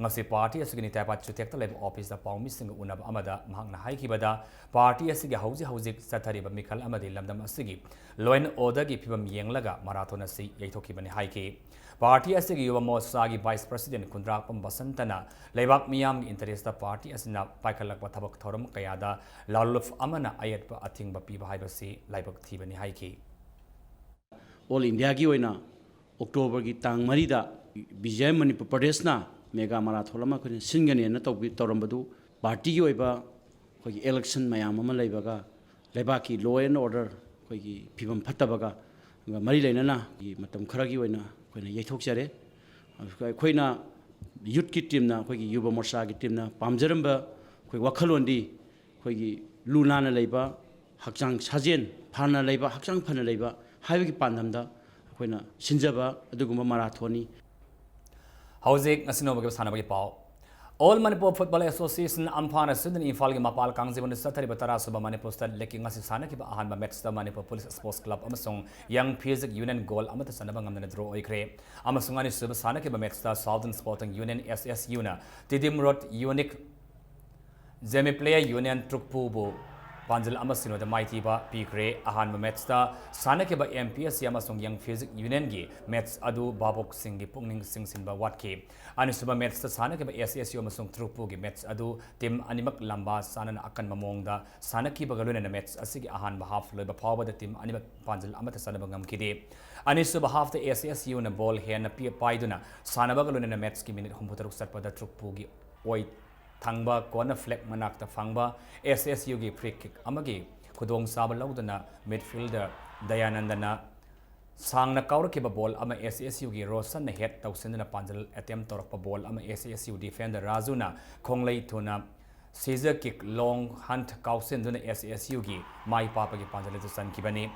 ꯉꯁꯤ ꯄꯥꯔꯇꯤ ꯑꯁꯤꯒꯤ ꯅꯤꯇꯥꯏꯄꯥꯠ ꯆꯨꯊꯦꯛꯇ ꯂꯩꯕ ꯑꯣꯐꯤꯁꯇ ꯄꯥꯎꯃꯤꯁꯤꯡꯒ ꯎꯅꯕ ꯑꯃꯗ ꯃꯍꯥꯛꯅ ꯍꯥꯏꯈꯤꯕꯗ, ꯄꯥꯔꯇꯤ ꯑꯁꯤꯒꯤ ꯍꯧꯖꯤꯛ ꯍꯧꯖꯤꯛ ꯆꯠꯊꯔꯤꯕ ꯃꯤꯈꯜ ꯑꯃꯗꯤ ꯂꯝꯗꯝ ꯑꯁꯤꯒꯤ law and orderꯒꯤ ꯐꯤꯕꯝ ꯌꯦꯡꯂꯒ ꯃꯥꯔꯥꯊꯣꯟ ꯑꯁꯤ ꯌꯩꯊꯣꯛꯈꯤꯕꯅꯤ ꯍꯥꯏꯈꯤ꯫ ꯄꯥꯔꯇꯤ ꯑꯁꯤꯒꯤ ꯌꯨꯕ ꯃꯣꯔꯆꯥꯒꯤ ꯚꯥꯏꯁ ꯄ꯭ꯔꯁꯤꯗꯦꯟꯠ ꯈꯨꯟꯗ꯭ꯔꯥꯛꯄꯝ ꯕꯁꯟꯇꯅ ꯂꯩꯕꯥꯛ ꯃꯤꯌꯥꯝꯒꯤ ꯏꯟꯇꯔꯦꯁꯇ ꯄꯥꯔꯇꯤ ꯑꯁꯤꯅ ꯄꯥꯏꯈꯠꯂꯛꯄ ꯊꯕꯛ ꯊꯧꯔꯝ ꯀꯌꯥꯗ ꯂꯥꯂꯨꯞ ꯑꯃꯅ ꯑꯌꯦꯠꯄ ꯑꯊꯤꯡꯕ ꯄꯤꯕ ꯍꯥꯏꯕꯁꯤ ꯂꯥꯏꯕꯛ ꯊꯤꯕꯅꯤ ꯍꯥꯏꯈꯤ꯫ ꯑꯣꯜ ꯏꯟꯗꯤꯌꯥꯒꯤ ꯑꯣꯏꯅ ꯑꯣꯛꯇꯣꯕꯔꯒꯤ ꯇꯥꯡ ꯃꯔꯤꯗ ꯕꯤ ꯖꯦ ꯑꯦꯝ ꯃꯅꯤꯄꯨꯔ ꯄ꯭ꯔꯗꯦꯁꯅ ꯃꯦꯒꯥ ꯃꯥꯔꯥꯊꯣꯟ ꯑꯃ ꯑꯩꯈꯣꯏꯅ ꯁꯤꯟꯒꯅꯦꯅ ꯇꯧꯕꯤ ꯇꯧꯔꯝꯕꯗꯨ, ꯄꯥꯔꯇꯤꯒꯤ ꯑꯣꯏꯕ ꯑꯩꯈꯣꯏꯒꯤ ꯏꯂꯦꯛꯁꯟ ꯃꯌꯥꯝ ꯑꯃ ꯂꯩꯕꯒ, ꯂꯩꯕꯥꯛꯀꯤ law and order ꯑꯩꯈꯣꯏꯒꯤ ꯐꯤꯕꯝ ꯐꯠꯇꯕꯒ ꯃꯔꯤ ꯂꯩꯅꯅ ꯃꯇꯝ ꯈꯔꯒꯤ ꯑꯣꯏꯅ ꯑꯩꯈꯣꯏꯅ ꯌꯩꯊꯣꯛꯆꯔꯦ꯫ ꯑꯩꯈꯣꯏꯅ ꯌꯨꯠꯀꯤ ꯇꯤꯝꯅ, ꯑꯩꯈꯣꯏꯒꯤ ꯌꯨꯕ ꯃꯣꯔꯆꯥꯒꯤ ꯇꯤꯝꯅ ꯄꯥꯝꯖꯔꯝꯕ ꯑꯩꯈꯣꯏ ꯋꯥꯈꯜꯂꯣꯟꯗꯤ ꯑꯩꯈꯣꯏꯒꯤ ꯂꯨ ꯅꯥꯟꯅ ꯂꯩꯕ, ꯍꯛꯆꯥꯡ ꯁꯥꯖꯦꯜ ꯐꯅ ꯂꯩꯕ, ꯍꯛꯆꯥꯡ ꯐꯅ ꯂꯩꯕ ꯍꯥꯏꯕꯒꯤ ꯄꯥꯟꯗꯝꯗ ꯑꯩꯈꯣꯏꯅ ꯁꯤꯟꯖꯕ ꯑꯗꯨꯒꯨꯝꯕ ꯃꯥꯔꯥꯊꯣꯟꯅꯤ꯫ ꯍꯧꯖꯤꯛ ꯉꯁꯤ ꯅꯣꯡꯃꯒꯤ ꯁꯥꯟꯅꯕꯒꯤ ꯄꯥꯎ꯫ All Manipur Football Association, ꯑꯝꯐꯥꯅ ꯁꯤꯟꯗꯨꯅ ꯏꯝꯐꯥꯜꯒꯤ ꯃꯄꯥꯜ ꯀꯥꯡꯖꯩꯕꯨꯡꯗ ꯆꯠꯊꯔꯤꯕ ꯇꯔꯥꯁꯨꯕ ꯃꯅꯤꯄꯨꯔ ꯁ꯭ꯇꯦꯠ ꯂꯤꯒꯀꯤ ꯉꯁꯤ ꯁꯥꯟꯅꯈꯤꯕ ꯑꯍꯥꯟꯕ ꯃꯦꯠꯁꯇ ꯃꯅꯤꯄꯨꯔ ꯄꯨꯂꯤꯁ ꯁ꯭ꯄꯣꯔꯠꯁ ꯀ꯭ꯂꯕ ꯑꯃꯁꯨꯡ ꯌꯪ ꯐꯤꯖꯤꯛ ꯌꯨꯅꯤꯌꯟ ꯒꯣꯜ ꯑꯃꯠꯇ ꯆꯟꯅꯕ ꯉꯝꯗꯅ ꯗ꯭ꯔꯣ ꯑꯣꯏꯈ꯭ꯔꯦ꯫ ꯑꯃꯁꯨꯡ ꯑꯅꯤꯁꯨꯕ ꯁꯥꯟꯅꯈꯤꯕ ꯃꯦꯠꯁꯇ southern sporting union, S S Uꯅ ꯇꯤꯗꯤꯝ ꯔꯣꯗ ꯌꯨꯅꯤꯛ ꯖꯦꯃꯤꯄ꯭ꯂꯦꯌꯥ ꯌꯨꯅꯤꯌꯟ ꯇ꯭ꯔꯨꯛꯄꯨꯕꯨ ꯄꯥꯟꯖꯜ ꯑꯃ ꯁꯤꯅꯣꯗ ꯃꯥꯏꯊꯤꯕ ꯄꯤꯈ꯭ꯔꯦ꯫ ꯑꯍꯥꯟꯕ ꯃꯦꯠꯁꯇ ꯁꯥꯟꯅꯈꯤꯕ M P S C ꯑꯃꯁꯨꯡ ꯌꯪ ꯐꯤꯖꯤꯛ ꯌꯨꯅꯤꯌꯟꯒꯤ ꯃꯦꯠꯁ ꯑꯗꯨ ꯚꯥꯕꯣꯛꯁꯤꯡꯒꯤ ꯄꯨꯛꯅꯤꯡ ꯆꯤꯡꯁꯤꯟꯕ ꯋꯥꯠꯈꯤ꯫ ꯑꯅꯤꯁꯨꯕ ꯃꯦꯠꯁꯇ ꯁꯥꯟꯅꯈꯤꯕ S S U ꯑꯃꯁꯨꯡ ꯇ꯭ꯔꯨꯛꯄꯨꯒꯤ ꯃꯦꯠꯁ ꯑꯗꯨ ꯇꯤꯝ ꯑꯅꯤꯃꯛ ꯂꯝꯕꯥ ꯆꯥꯟꯅꯅ ꯑꯀꯟꯕ ꯃꯑꯣꯡꯗ ꯁꯥꯟꯅꯈꯤꯕꯒ ꯂꯣꯏꯅꯅ ꯃꯦꯠꯁ ꯑꯁꯤꯒꯤ ꯑꯍꯥꯟꯕ ꯍꯥꯐ ꯂꯣꯏꯕ ꯐꯥꯎꯕꯗ ꯇꯤꯝ ꯑꯅꯤꯃꯛ ꯄꯥꯟꯖꯜ ꯑꯃꯠꯇ ꯆꯟꯅꯕ ꯉꯝꯈꯤꯗꯦ꯫ ꯑꯅꯤꯁꯨꯕ ꯍꯥꯐꯇ S S Uꯅ ꯕꯣꯜ ꯍꯦꯟꯅ ꯄꯤ-, ꯄꯥꯏꯗꯨꯅ ꯁꯥꯟꯅꯕꯒ ꯂꯣꯏꯅꯅ ꯃꯦꯠꯁꯀꯤ ꯃꯤꯅꯤꯠ ꯍꯨꯝꯐꯨꯇꯔꯨꯛ ꯆꯠꯄꯗ ꯇ꯭ꯔꯨꯛꯄꯨꯒꯤ ꯑꯣꯏ ꯊꯪꯕ ꯀꯣꯔꯅꯔ ꯐ꯭ꯂꯦꯛ ꯃꯅꯥꯛꯇ ꯐꯪꯕ S S Uꯒꯤ ꯐ꯭ꯔꯤ ꯀꯤꯛ ꯑꯃꯒꯤ ꯈꯨꯗꯣꯡꯆꯥꯕ ꯂꯧꯗꯨꯅ ꯃꯤꯗꯐꯤꯜꯗꯔ ꯗꯌꯥꯅꯟꯗꯅ ꯁꯥꯡꯅ ꯀꯥꯎꯔꯛꯈꯤꯕ ꯕꯣꯜ ꯑꯃ S S Uꯒꯤ ꯔꯣꯁꯟꯅ ꯍꯦꯗ ꯇꯧꯁꯤꯟꯗꯨꯅ ꯄꯥꯟꯖꯜ ꯑꯦꯇꯦꯝ ꯇꯧꯔꯛꯄ ꯕꯣꯜ ꯑꯃ S S U ꯗꯤꯐꯦꯟꯗꯔ ꯔꯥꯖꯨꯅ ꯈꯣꯡꯂꯩ ꯊꯨꯅ ꯁꯤꯖꯔ ꯀꯤꯛ ꯂꯣꯡ ꯍꯟꯠ ꯀꯥꯎꯁꯤꯟꯗꯨꯅ S S Uꯒꯤ ꯃꯥꯏ ꯄꯥꯛꯄꯒꯤ ꯄꯥꯟꯖꯜ ꯑꯗꯨ ꯆꯟꯈꯤꯕꯅꯤ꯫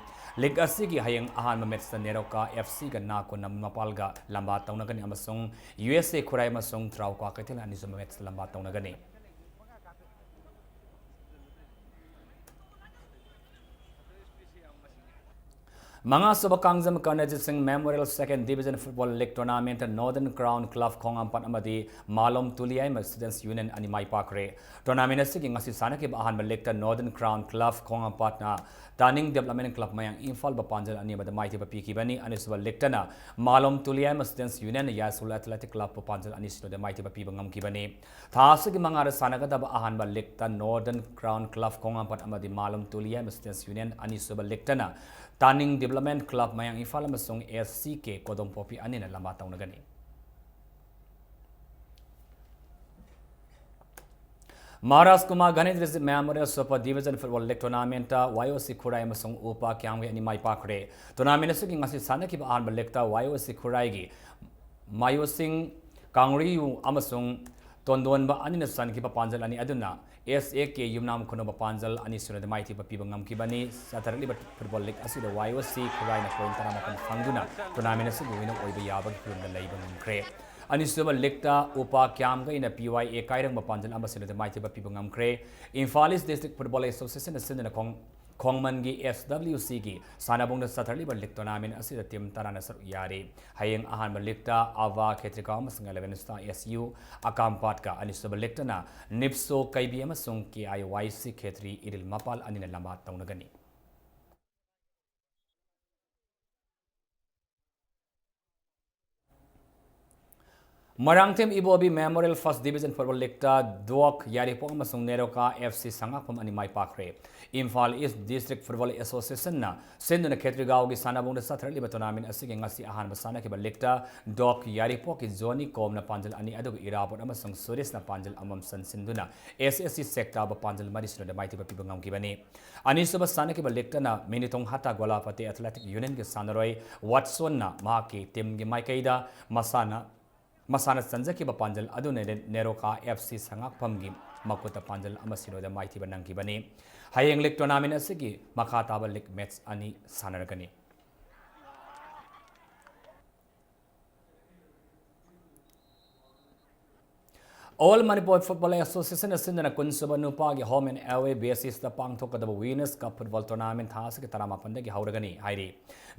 ꯂꯤꯒ ꯑꯁꯤꯒꯤ ꯍꯌꯦꯡ ꯑꯍꯥꯟꯕ ꯃꯦꯠꯁꯇ ꯅꯦꯔꯣꯀꯥ F Cꯒ ꯅꯥꯀꯣ ꯅꯝ ꯃꯄꯥꯜꯒ ꯂꯝꯕꯥ ꯇꯧꯅꯒꯅꯤ ꯑꯃꯁꯨꯡ U S A ꯈꯨꯔꯥꯏ ꯑꯃꯁꯨꯡ ꯇ꯭ꯔꯥꯎꯀ꯭ꯋꯥ ꯀꯩꯊꯦꯜ ꯑꯅꯤꯁꯨꯕ ꯃꯦꯠꯁꯇ ꯂꯝꯕꯥ ꯇꯧꯅꯒꯅꯤ꯫ ꯃꯉꯥꯁꯨꯕ ꯀꯥꯡꯖꯝ ꯀꯔꯅꯖꯤꯠ ꯁꯤꯡ Memorial Second Division Football League Tournament Northern Crown Club ꯈꯣꯡꯍꯥꯝꯄꯥꯠ ꯑꯃꯗꯤ ꯃꯥꯂꯣꯝ ꯇꯨꯂꯤꯌꯥꯏꯃ Students Union ꯑꯅꯤ ꯃꯥꯏ ꯄꯥꯛꯈ꯭ꯔꯦ꯫ Tournament ꯑꯁꯤꯒꯤ ꯉꯁꯤ ꯁꯥꯟꯅꯈꯤꯕ ꯑꯍꯥꯟꯕ league ꯇ Northern Crown Club ꯈꯣꯡꯍꯥꯝꯄꯥꯠꯅ Taning Development Club ꯃꯌꯥꯡ ꯏꯝꯐꯥꯜꯕꯨ ꯄꯥꯟꯖꯜ ꯑꯅꯤ ꯑꯃꯗ ꯃꯥꯏꯊꯤꯕ ꯄꯤꯈꯤꯕꯅꯤ꯫ ꯑꯅꯤꯁꯨꯕ league ꯇꯅ ꯃꯥꯂꯣꯝ ꯇꯨꯂꯤꯌꯥꯏꯃ Students Union ꯅ ꯌꯥꯏꯁ꯭ꯀꯨꯜ Athletic Club ꯄꯨ ꯄꯥꯟꯖꯜ ꯑꯅꯤ ꯁꯤꯅꯣꯗ ꯃꯥꯏꯊꯤꯕ ꯄꯤꯕ ꯉꯝꯈꯤꯕꯅꯤ꯫ ꯊꯥ ꯑꯁꯤꯒꯤ ꯃꯉꯥꯗ ꯁꯥꯟꯅꯒꯗꯕ ꯑꯍꯥꯟꯕ league ꯇ Northern Crown Club ꯈꯣꯡꯍꯥꯝꯄꯥꯠ ꯑꯃꯗꯤ ꯃꯥꯂꯣꯝ ꯇꯨꯂꯤꯌꯥꯏꯃ Students Union, ꯑꯅꯤꯁꯨꯕ league ꯇꯅ Taning Development Club ꯃꯌꯥꯡ ꯏꯝꯐꯥꯜ ꯑꯃꯁꯨꯡ S C K ꯀꯣꯗꯣꯝꯄꯣꯛꯄꯤ ꯑꯅꯤꯅ ꯂꯝꯕꯥ ꯇꯧꯅꯒꯅꯤ꯫ Maharaj Kumar ꯒꯥꯅꯦꯟꯗ꯭ꯔꯖꯤꯠ Memorial Super Division Football League Tournament ꯇ Y O C ꯈꯨꯔꯥꯏ ꯑꯃꯁꯨꯡ ꯎꯄꯥ ꯀ꯭ꯌꯥꯝꯒꯩ ꯑꯅꯤ ꯃꯥꯏ ꯄꯥꯛꯈ꯭ꯔꯦ꯫ Tournament ꯑꯁꯤꯒꯤ ꯉꯁꯤ ꯁꯥꯟꯅꯈꯤꯕ ꯑꯍꯥꯟꯕ league ꯇ Y O C ꯈꯨꯔꯥꯏꯒꯤ ꯃꯥꯌꯣꯁꯤꯡ ꯀꯥꯡꯔꯤꯌꯨ ꯑꯃꯁꯨꯡ ꯇꯣꯟꯗꯣꯟꯕ ꯑꯅꯤꯅ ꯆꯟꯈꯤꯕ ꯄꯥꯟꯖꯜ ꯑꯅꯤ ꯑꯗꯨꯅ S A K ꯌꯨꯝꯅꯥꯝ ꯈꯨꯅꯧꯕ ꯄꯥꯟꯖꯜ ꯑꯅꯤ ꯁꯤꯅꯣꯗ ꯃꯥꯏꯊꯤꯕ ꯄꯤꯕ ꯉꯝꯈꯤꯕꯅꯤ꯫ ꯆꯠꯊꯔꯛꯂꯤꯕ football league ꯑꯁꯤꯗ Y O C ꯈꯨꯔꯥꯏꯅ point ꯇꯔꯥꯃꯥꯄꯟ ꯐꯪꯗꯨꯅ tournament ꯑꯁꯤꯒꯤ winner ꯑꯣꯏꯕ ꯌꯥꯕꯒꯤ ꯐꯤꯕꯝꯗ ꯂꯩꯕ ꯉꯝꯈ꯭ꯔꯦ꯫ ꯑꯅꯤꯁꯨꯕ league ꯇ ꯎꯄꯥ ꯀ꯭ꯌꯥꯝꯒꯩꯅ P Y A ꯀꯥꯏꯔꯪꯕ ꯄꯥꯟꯖꯜ ꯑꯃ ꯁꯤꯅꯣꯗ ꯃꯥꯏꯊꯤꯕ ꯄꯤꯕ ꯉꯝꯈ꯭ꯔꯦ꯫ Imphal East District Football Association ꯅ ꯁꯤꯟꯗꯨꯅ ꯈꯣꯡ-, ꯈꯣꯡꯃꯟꯒꯤ S W C ꯒꯤ ꯁꯥꯟꯅꯕꯨꯡꯗ ꯆꯠꯊꯔꯛꯂꯤꯕ league tournament ꯑꯁꯤꯗ team ꯇꯔꯥꯅ ꯁꯔꯨꯛ ꯌꯥꯔꯤ꯫ ꯍꯌꯦꯡ ꯑꯍꯥꯟꯕ league ꯇ ꯑꯚꯥ ꯈꯦꯇ꯭ꯔꯤꯒꯥꯎ ꯑꯃꯁꯨꯡ eleven Star S U ꯑꯀꯥꯝꯄꯥꯠꯀ, ꯑꯅꯤꯁꯨꯕ league ꯇꯅ ꯅꯤꯞꯁꯣ ꯀꯩꯕꯤ ꯑꯃꯁꯨꯡ K I Y C ꯈꯦꯇ꯭ꯔꯤ ꯏꯔꯤꯜ ꯃꯄꯥꯜ ꯑꯅꯤꯅ ꯂꯝꯕꯥ ꯇꯧꯅꯒꯅꯤ꯫ ꯃꯣꯏꯔꯥꯡꯊꯦꯝ ꯏꯕꯣꯕꯤ Memorial First Division Football League ꯇ ꯗꯣꯛ ꯌꯥꯏꯔꯤꯄꯣꯛ ꯑꯃꯁꯨꯡ ꯅꯦꯔꯣꯀꯥ F C ꯁꯉꯥꯛꯐꯝ ꯑꯅꯤ ꯃꯥꯏ ꯄꯥꯛꯈ꯭ꯔꯦ꯫ Imphal East District Football Association ꯅ ꯁꯤꯟꯗꯨꯅ ꯈꯦꯇ꯭ꯔꯤꯒꯥꯎꯒꯤ ꯁꯥꯟꯅꯕꯨꯡꯗ ꯆꯠꯊꯔꯛꯂꯤꯕ tournament ꯑꯁꯤꯒꯤ ꯉꯁꯤ ꯑꯍꯥꯟꯕ ꯁꯥꯟꯅꯈꯤꯕ league ꯇ ꯗꯣꯛ ꯌꯥꯏꯔꯤꯄꯣꯛꯀꯤ ꯖꯣꯅꯤ ꯀꯣꯝꯅ ꯄꯥꯟꯖꯜ ꯑꯅꯤ, ꯑꯗꯨꯒ ꯏꯔꯥꯕꯣꯠ ꯑꯃꯁꯨꯡ ꯁꯨꯔꯦꯁꯅ ꯄꯥꯟꯖꯜ ꯑꯃꯃꯝ ꯆꯟꯁꯤꯟꯗꯨꯅ S S C ꯁꯦꯛꯇꯥꯕꯨ ꯄꯥꯟꯖꯜ ꯃꯔꯤ ꯁꯤꯅꯣꯗ ꯃꯥꯏꯊꯤꯕ ꯄꯤꯕ ꯉꯝꯈꯤꯕꯅꯤ꯫ ꯑꯅꯤꯁꯨꯕ ꯁꯥꯟꯅꯈꯤꯕ league ꯇꯅ ꯃꯤꯅꯤꯊꯣꯡ ꯍꯠꯇ ꯒꯣꯂꯥꯄꯇꯤ Athletic Union ꯒꯤ ꯁꯥꯟꯅꯔꯣꯏ ꯋꯥꯠꯁꯣꯟꯅ ꯃꯍꯥꯛꯀꯤ team ꯒꯤ ꯃꯥꯏꯀꯩꯗ ꯃꯁꯥꯅ, ꯃꯁꯥꯅ ꯆꯟꯖꯈꯤꯕ ꯄꯥꯟꯖꯜ ꯑꯗꯨꯅ ꯅꯦ-, ꯅꯦꯔꯣꯀꯥ F C ꯁꯉꯥꯛꯐꯝꯒꯤ ꯃꯈꯨꯠꯇ ꯄꯥꯟꯖꯜ ꯑꯃ ꯁꯤꯅꯣꯗ ꯃꯥꯏꯊꯤꯕ ꯅꯪꯈꯤꯕꯅꯤ꯫ ꯍꯌꯦꯡ league tournament ꯑꯁꯤꯒꯤ ꯃꯈꯥ ꯇꯥꯕ league match ꯑꯅꯤ ꯁꯥꯟꯅꯔꯒꯅꯤ꯫ All Manipur Football Association ꯑꯁꯤꯟꯗꯅ ꯀꯨꯟꯁꯨꯕ ꯅꯨꯄꯥꯒꯤ home and away basisꯇ ꯄꯥꯡꯊꯣꯛꯀꯗꯕ Winners Cup Football Tournament ꯊꯥ ꯑꯁꯤꯒꯤ ꯇꯔꯥꯃꯥꯄꯟꯗꯒꯤ ꯍꯧꯔꯒꯅꯤ ꯍꯥꯏꯔꯤ꯫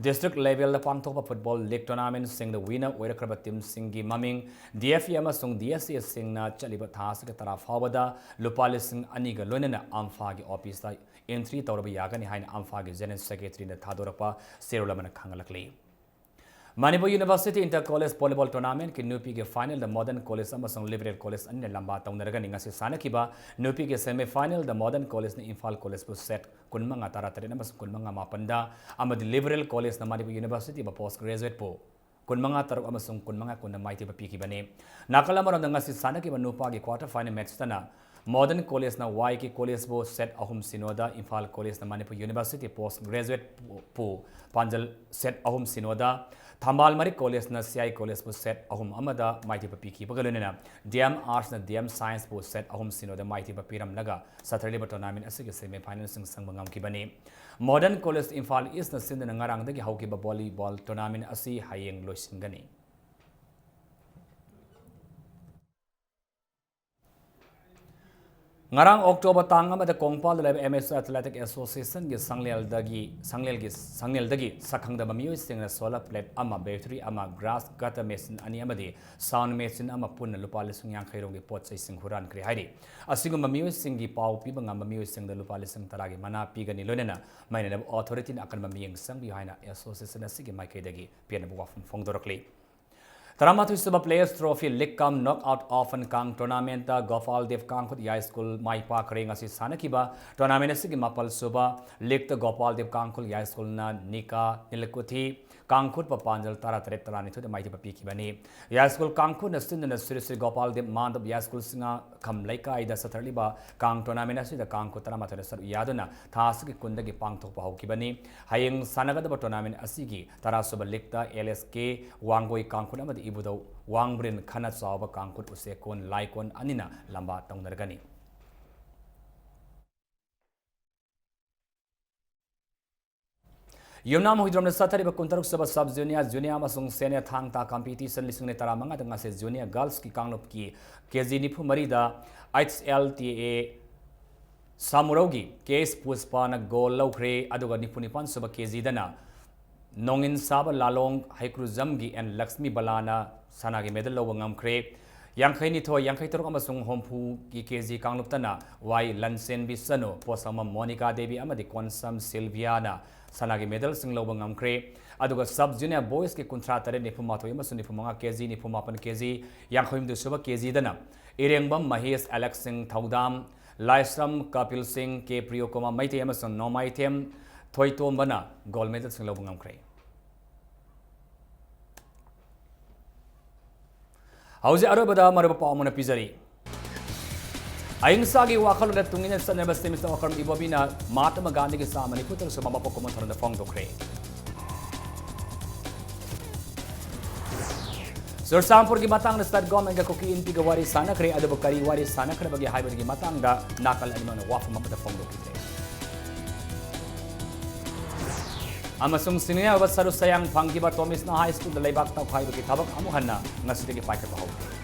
District levelꯗ ꯄꯥꯡꯊꯣꯛꯄ football league tournamentꯁꯤꯡꯗ winner ꯑꯣꯏꯔꯛꯈ꯭ꯔꯕ teamꯁꯤꯡꯒꯤ ꯃꯃꯤꯡ D F A ꯑꯃꯁꯨꯡ D S Aꯁꯤꯡꯅ ꯆꯠꯂꯤꯕ ꯊꯥ ꯑꯁꯤꯒꯤ ꯇꯔꯥ ꯐꯥꯎꯕꯗ ꯂꯨꯄꯥ ꯂꯤꯁꯤꯡ ꯑꯅꯤꯒ ꯂꯣꯏꯅꯅ AMFAꯒꯤ officeꯇ entry ꯇꯧꯔꯕ ꯌꯥꯒꯅꯤ ꯍꯥꯏꯅ AMFAꯒꯤ General Secretaryꯅ ꯊꯥꯗꯣꯔꯛꯄ ꯆꯦꯔꯣꯜ ꯑꯃꯅ ꯈꯪꯍꯜꯂꯛꯂꯤ꯫ Manipur University Inter College Volleyball Tournamentꯀꯤ ꯅꯨꯄꯤꯒꯤ finalꯗ Modern College ꯑꯃꯁꯨꯡ Liberal College ꯑꯅꯤꯅ ꯂꯝꯕꯥ ꯇꯧꯅꯔꯒꯅꯤ꯫ ꯉꯁꯤ ꯁꯥꯟꯅꯈꯤꯕ ꯅꯨꯄꯤꯒꯤ semifinalꯗ Modern Collegeꯅ ꯏꯝꯐꯥꯜ Collegeꯕꯨ set ꯀꯨꯟꯃꯉꯥ ꯇꯔꯥꯇꯔꯦꯠ ꯑꯃꯁꯨꯡ ꯀꯨꯟꯃꯉꯥ ꯃꯥꯄꯟꯗ ꯑꯃꯗꯤ Liberal Collegeꯅ ꯃꯅꯤꯄꯨꯔ Universityꯕꯨ Post Graduateꯄꯨ ꯀꯨꯟꯃꯉꯥ ꯇꯔꯨꯛ ꯑꯃꯁꯨꯡ ꯀꯨꯟꯃꯉꯥ ꯀꯨꯟꯗ ꯃꯥꯏꯊꯤꯕ ꯄꯤꯈꯤꯕꯅꯤ꯫ ꯅꯥꯀꯜ ꯑꯃꯔꯣꯝꯗ ꯉꯁꯤ ꯁꯥꯟꯅꯈꯤꯕ ꯅꯨꯄꯥꯒꯤ quarter final matchꯇꯅ Modern Collegeꯅ Y K Collegeꯕꯨ set ꯑꯍꯨꯝ ꯁꯤꯅꯣꯗ, Imphal Collegeꯅ Manipur University Post Graduateꯄꯨ ꯄꯥꯟꯖꯜ set ꯑꯍꯨꯝ ꯁꯤꯅꯣꯗ, ꯊꯝꯕꯥꯜ ꯃꯔꯤꯛ Collegeꯅ C I Collegeꯕꯨ set ꯑꯍꯨꯝ ꯑꯃꯗ ꯃꯥꯏꯊꯤꯕ ꯄꯤꯈꯤꯕꯒ ꯂꯣꯏꯅꯅ D M Artsꯅ D M Scienceꯕꯨ set ꯑꯍꯨꯝ ꯁꯤꯅꯣꯗ ꯃꯥꯏꯊꯤꯕ ꯄꯤꯔꯝꯂꯒ ꯁꯥꯊꯔꯂꯤꯕ tournament ꯑꯁꯤꯒꯤ semifinalꯁꯤꯡ ꯆꯪꯕ ꯉꯝꯈꯤꯕꯅꯤ꯫ Modern College ꯏꯝꯐꯥꯜ Eastꯅ ꯁꯤꯟꯗꯨꯅ ꯉꯔꯥꯡꯗꯒꯤ ꯍꯧꯈꯤꯕ volleyball tournament ꯑꯁꯤ ꯍꯌꯦꯡ ꯂꯣꯏꯁꯤꯟꯒꯅꯤ꯫ ꯉꯔꯥꯡ October ꯇꯥꯡ ꯑꯃꯗ ꯀꯣꯡꯄꯥꯜꯗ ꯂꯩꯕ Amateur Athletic Associationꯒꯤ ꯁꯪꯂꯦꯜꯗꯒꯤ, ꯁꯪꯂꯦꯜꯒꯤ, ꯁꯪꯂꯦꯜꯗꯒꯤ ꯁꯛꯈꯪꯗꯕ ꯃꯤꯑꯣꯏꯁꯤꯡꯅ solar plate ꯑꯃ, battery ꯑꯃ, grass cutter machine ꯑꯅꯤ ꯑꯃꯗꯤ sound machine ꯑꯃ ꯄꯨꯟꯅ ꯂꯨꯄꯥ ꯂꯤꯁꯤꯡ ꯌꯥꯡꯈꯩ ꯔꯣꯝꯒꯤ ꯄꯣꯠ ꯆꯩꯁꯤꯡ ꯍꯨꯔꯥꯟꯈ꯭ꯔꯦ ꯍꯥꯏꯔꯤ꯫ ꯑꯁꯤꯒꯨꯝꯕ ꯃꯤꯑꯣꯏꯁꯤꯡꯒꯤ ꯄꯥꯎ ꯄꯤꯕ ꯉꯝꯕ ꯃꯤꯑꯣꯏꯁꯤꯡꯗ ꯂꯨꯄꯥ ꯂꯤꯁꯤꯡ ꯇꯔꯥꯒꯤ ꯃꯅꯥ ꯄꯤꯒꯅꯤ, ꯂꯣꯏꯅꯅ ꯃꯥꯏꯅꯅꯕ authorityꯅ ꯑꯀꯟꯕ ꯃꯤꯠꯌꯦꯡ ꯆꯪꯕꯤꯌꯨ ꯍꯥꯏꯅ association ꯑꯁꯤꯒꯤ ꯃꯥꯏꯀꯩꯗꯒꯤ ꯄꯦꯟꯅꯕ ꯋꯥꯐꯝ ꯐꯣꯡꯗꯣꯔꯛꯂꯤ꯫ ꯇꯔꯥꯃꯥꯊꯣꯏ ꯁꯨꯕ Players Trophy League cum Knockout Open ꯀꯥꯡ tournamentꯇ ꯒꯣꯄꯥꯜ ꯗꯦꯕ ꯀꯥꯡꯈꯨꯠ ꯌꯥꯏꯁ꯭ꯀꯨꯜ ꯃꯥꯏ ꯄꯥꯛꯈ꯭ꯔꯦ꯫ ꯉꯁꯤ ꯁꯥꯟꯅꯈꯤꯕ tournament ꯑꯁꯤꯒꯤ ꯃꯥꯄꯜ ꯁꯨꯕ leagueꯇ ꯒꯣꯄꯥꯜ ꯗꯦꯕ ꯀꯥꯡꯈꯨꯜ ꯌꯥꯏꯁ꯭ꯀꯨꯜꯅ ꯅꯤꯀꯥ ꯅꯤꯂꯀꯨꯊꯤ ꯀꯥꯡꯈꯨꯠꯄ ꯄꯥꯟꯖꯜ ꯇꯔꯥꯇꯔꯦꯠ ꯇꯔꯥꯅꯤꯊꯣꯏꯗ ꯃꯥꯏꯊꯤꯕ ꯄꯤꯈꯤꯕꯅꯤ꯫ ꯌꯥꯏꯁ꯭ꯀꯨꯜ ꯀꯥꯡꯈꯨꯠꯅ ꯁꯤꯟꯗꯨꯅ ꯁ꯭ꯔꯤ ꯁ꯭ꯔꯤ ꯒꯣꯄꯥꯜ ꯗꯦꯕ ꯃꯥꯟꯗꯕ ꯌꯥꯏꯁ꯭ꯀꯨꯜ ꯁꯤꯡꯉꯥꯈꯝ ꯂꯩꯀꯥꯏꯗ ꯆꯠꯊꯔꯛꯂꯤꯕ ꯀꯥꯡ tournament ꯑꯁꯤꯗ ꯀꯥꯡꯈꯨꯠ ꯇꯔꯥꯃꯥꯊꯣꯏꯅ ꯁꯔꯨꯛ ꯌꯥꯗꯨꯅ ꯊꯥ ꯑꯁꯤꯒꯤ ꯀꯨꯟꯗꯒꯤ ꯄꯥꯡꯊꯣꯛꯄ ꯍꯧꯈꯤꯕꯅꯤ꯫ ꯍꯌꯦꯡ ꯁꯥꯟꯅꯒꯗꯕ tournament ꯑꯁꯤꯒꯤ ꯇꯔꯥ ꯁꯨꯕ leagueꯇ L S K ꯋꯥꯡꯒꯣꯏ ꯀꯥꯡꯈꯨꯠ ꯑꯃꯗꯤ ꯏꯕꯨꯙꯧ ꯋꯥꯡꯕ꯭ꯔꯦꯟ ꯈꯅ ꯆꯥꯎꯕ ꯀꯥꯡꯈꯨꯠ ꯎꯆꯦꯛꯀꯣꯟ ꯂꯥꯏꯀꯣꯟ ꯑꯅꯤꯅ ꯂꯝꯕꯥ ꯇꯧꯅꯔꯒꯅꯤ꯫ ꯌꯨꯝꯅꯥꯝ ꯍꯨꯏꯗ꯭ꯔꯣꯝꯗ ꯆꯠꯊꯔꯤꯕ ꯀꯨꯟꯇꯔꯨꯛ ꯁꯨꯕ Sub Junior Junior ꯑꯃꯁꯨꯡ Senior ꯊꯥꯡ ꯇꯥ competition ꯂꯤꯁꯤꯡ ꯑꯅꯤ ꯇꯔꯥꯃꯉꯥꯗ ꯉꯁꯤ Junior Girls ꯀꯤ ꯀꯥꯡꯂꯨꯞꯀꯤ KG ꯅꯤꯐꯨ ꯃꯔꯤꯗ H L T A ꯁꯥꯃꯨꯔꯧꯒꯤ K S ꯄꯨꯁꯄꯥꯅ gold ꯂꯧꯈ꯭ꯔꯦ꯫ ꯑꯗꯨꯒ ꯅꯤꯐꯨ ꯅꯤꯄꯥꯟ ꯁꯨꯕ KG ꯗꯅ ꯅꯣꯡꯏꯟ ꯁꯥꯕ ꯂꯥꯂꯣꯡ ꯍꯩꯀ꯭ꯔꯨꯖꯝꯒꯤ N ꯂꯛꯁꯃꯤ ꯕꯂꯥꯅ ꯁꯅꯥꯒꯤ medal ꯂꯧꯕ ꯉꯝꯈ꯭ꯔꯦ꯫ ꯌꯥꯡꯈꯩ ꯅꯤꯊꯣꯏ, ꯌꯥꯡꯈꯩ ꯇꯔꯨꯛ ꯑꯃꯁꯨꯡ ꯍꯨꯝꯐꯨꯒꯤ KG ꯀꯥꯡꯂꯨꯞꯇꯅ ꯋꯥꯏ ꯂꯟꯆꯦꯟꯕꯤ ꯆꯅꯨ, ꯄꯣꯠꯁꯪꯕꯝ ꯃꯣꯅꯤꯀꯥ ꯗꯦꯕꯤ ꯑꯃꯗꯤ ꯀꯣꯟꯁꯝ ꯁꯤꯜꯚꯤꯌꯥꯅ ꯁꯅꯥꯒꯤ medal ꯁꯤꯡ ꯂꯧꯕ ꯉꯝꯈ꯭ꯔꯦ꯫ ꯑꯗꯨꯒ Sub Junior Boys ꯀꯤ ꯀꯨꯟꯊ꯭ꯔꯥ ꯇꯔꯦꯠ, ꯅꯤꯐꯨ ꯃꯥꯊꯣꯏ ꯑꯃꯁꯨꯡ ꯅꯤꯐꯨ ꯃꯉꯥ KG, ꯅꯤꯐꯨ ꯃꯥꯄꯟ KG, ꯌꯥꯡꯈꯩ ꯍꯨꯝꯗꯣꯏ ꯁꯨꯕ KG ꯗꯅ ꯏꯔꯦꯡꯕꯝ ꯃꯍꯦꯁ, ꯑꯦꯂꯦꯛꯁ ꯁꯤꯡ ꯊꯧꯗꯥꯝ, ꯂꯥꯏꯁ꯭ꯔꯝ ꯀꯄꯤꯜ ꯁꯤꯡ, ꯀꯦ ꯄ꯭ꯔꯤꯌꯣꯀꯨꯃꯥꯔ ꯃꯩꯇꯩ ꯑꯃꯁꯨꯡ ꯅꯣꯃꯥꯏꯊꯦꯝ ꯊꯣꯏꯇꯣꯝꯕꯅ gold medal ꯁꯤꯡ ꯂꯧꯕ ꯉꯝꯈ꯭ꯔꯦ꯫ ꯍꯧꯖꯤꯛ ꯑꯔꯣꯏꯕꯗ ꯃꯔꯨꯑꯣꯏꯕ ꯄꯥꯎ ꯑꯃꯅ ꯄꯤꯖꯔꯤ꯫ ꯑꯍꯤꯡꯁꯥꯒꯤ ꯋꯥꯈꯜꯂꯣꯟꯗ ꯇꯨꯡ ꯏꯟꯅ ꯆꯠꯅꯔꯤꯕ ꯁ꯭ꯔꯤꯃꯤꯁꯇꯔ ꯋꯥꯈꯜꯂꯣꯟ ꯏꯕꯣꯕꯤꯅ ꯃꯍꯥꯇꯃꯥ ꯒꯥꯟꯙꯤꯒꯤ ꯆꯥꯝꯃ ꯅꯤꯐꯨ ꯇꯔꯨꯛ ꯁꯨꯕ ꯃꯄꯣꯛ ꯀꯨꯝꯑꯣꯟ ꯊꯧꯔꯝꯗ ꯐꯣꯡꯗꯣꯛꯈ꯭ꯔꯦ꯫ ꯆꯨꯔꯆꯥꯟꯄꯨꯔꯒꯤ ꯃꯇꯥꯡꯗ state government ꯀ ꯀꯨꯀꯤ ꯏꯟꯄꯤꯒ ꯋꯥꯔꯤ ꯁꯥꯟꯅꯈ꯭ꯔꯦ꯫ ꯑꯗꯨꯕꯨ ꯀꯔꯤ ꯋꯥꯔꯤ ꯁꯥꯟꯅꯈ꯭ꯔꯕꯒꯦ ꯍꯥꯏꯕꯗꯨꯒꯤ ꯃꯇꯥꯡꯗ ꯅꯥꯀꯜ ꯑꯅꯤꯃꯛꯅ ꯋꯥꯐꯝ ꯑꯃꯠꯇ ꯐꯣꯡꯗꯣꯛꯈꯤꯗꯦ꯫ ꯑꯃꯁꯨꯡ ꯁꯤꯡꯅꯅꯕ ꯁꯔꯨ ꯁꯌꯥꯡ ꯐꯪꯈꯤꯕ ꯇꯣꯃꯤꯁꯅꯥ High School ꯗ ꯂꯩꯕꯥꯛ ꯇꯧꯈꯥꯏꯕꯒꯤ ꯊꯕꯛ ꯑꯃꯨꯛ ꯍꯟꯅ ꯉꯁꯤꯗꯒꯤ ꯄꯥꯏꯈꯠꯄ ꯍꯧꯈ꯭ꯔꯦ꯫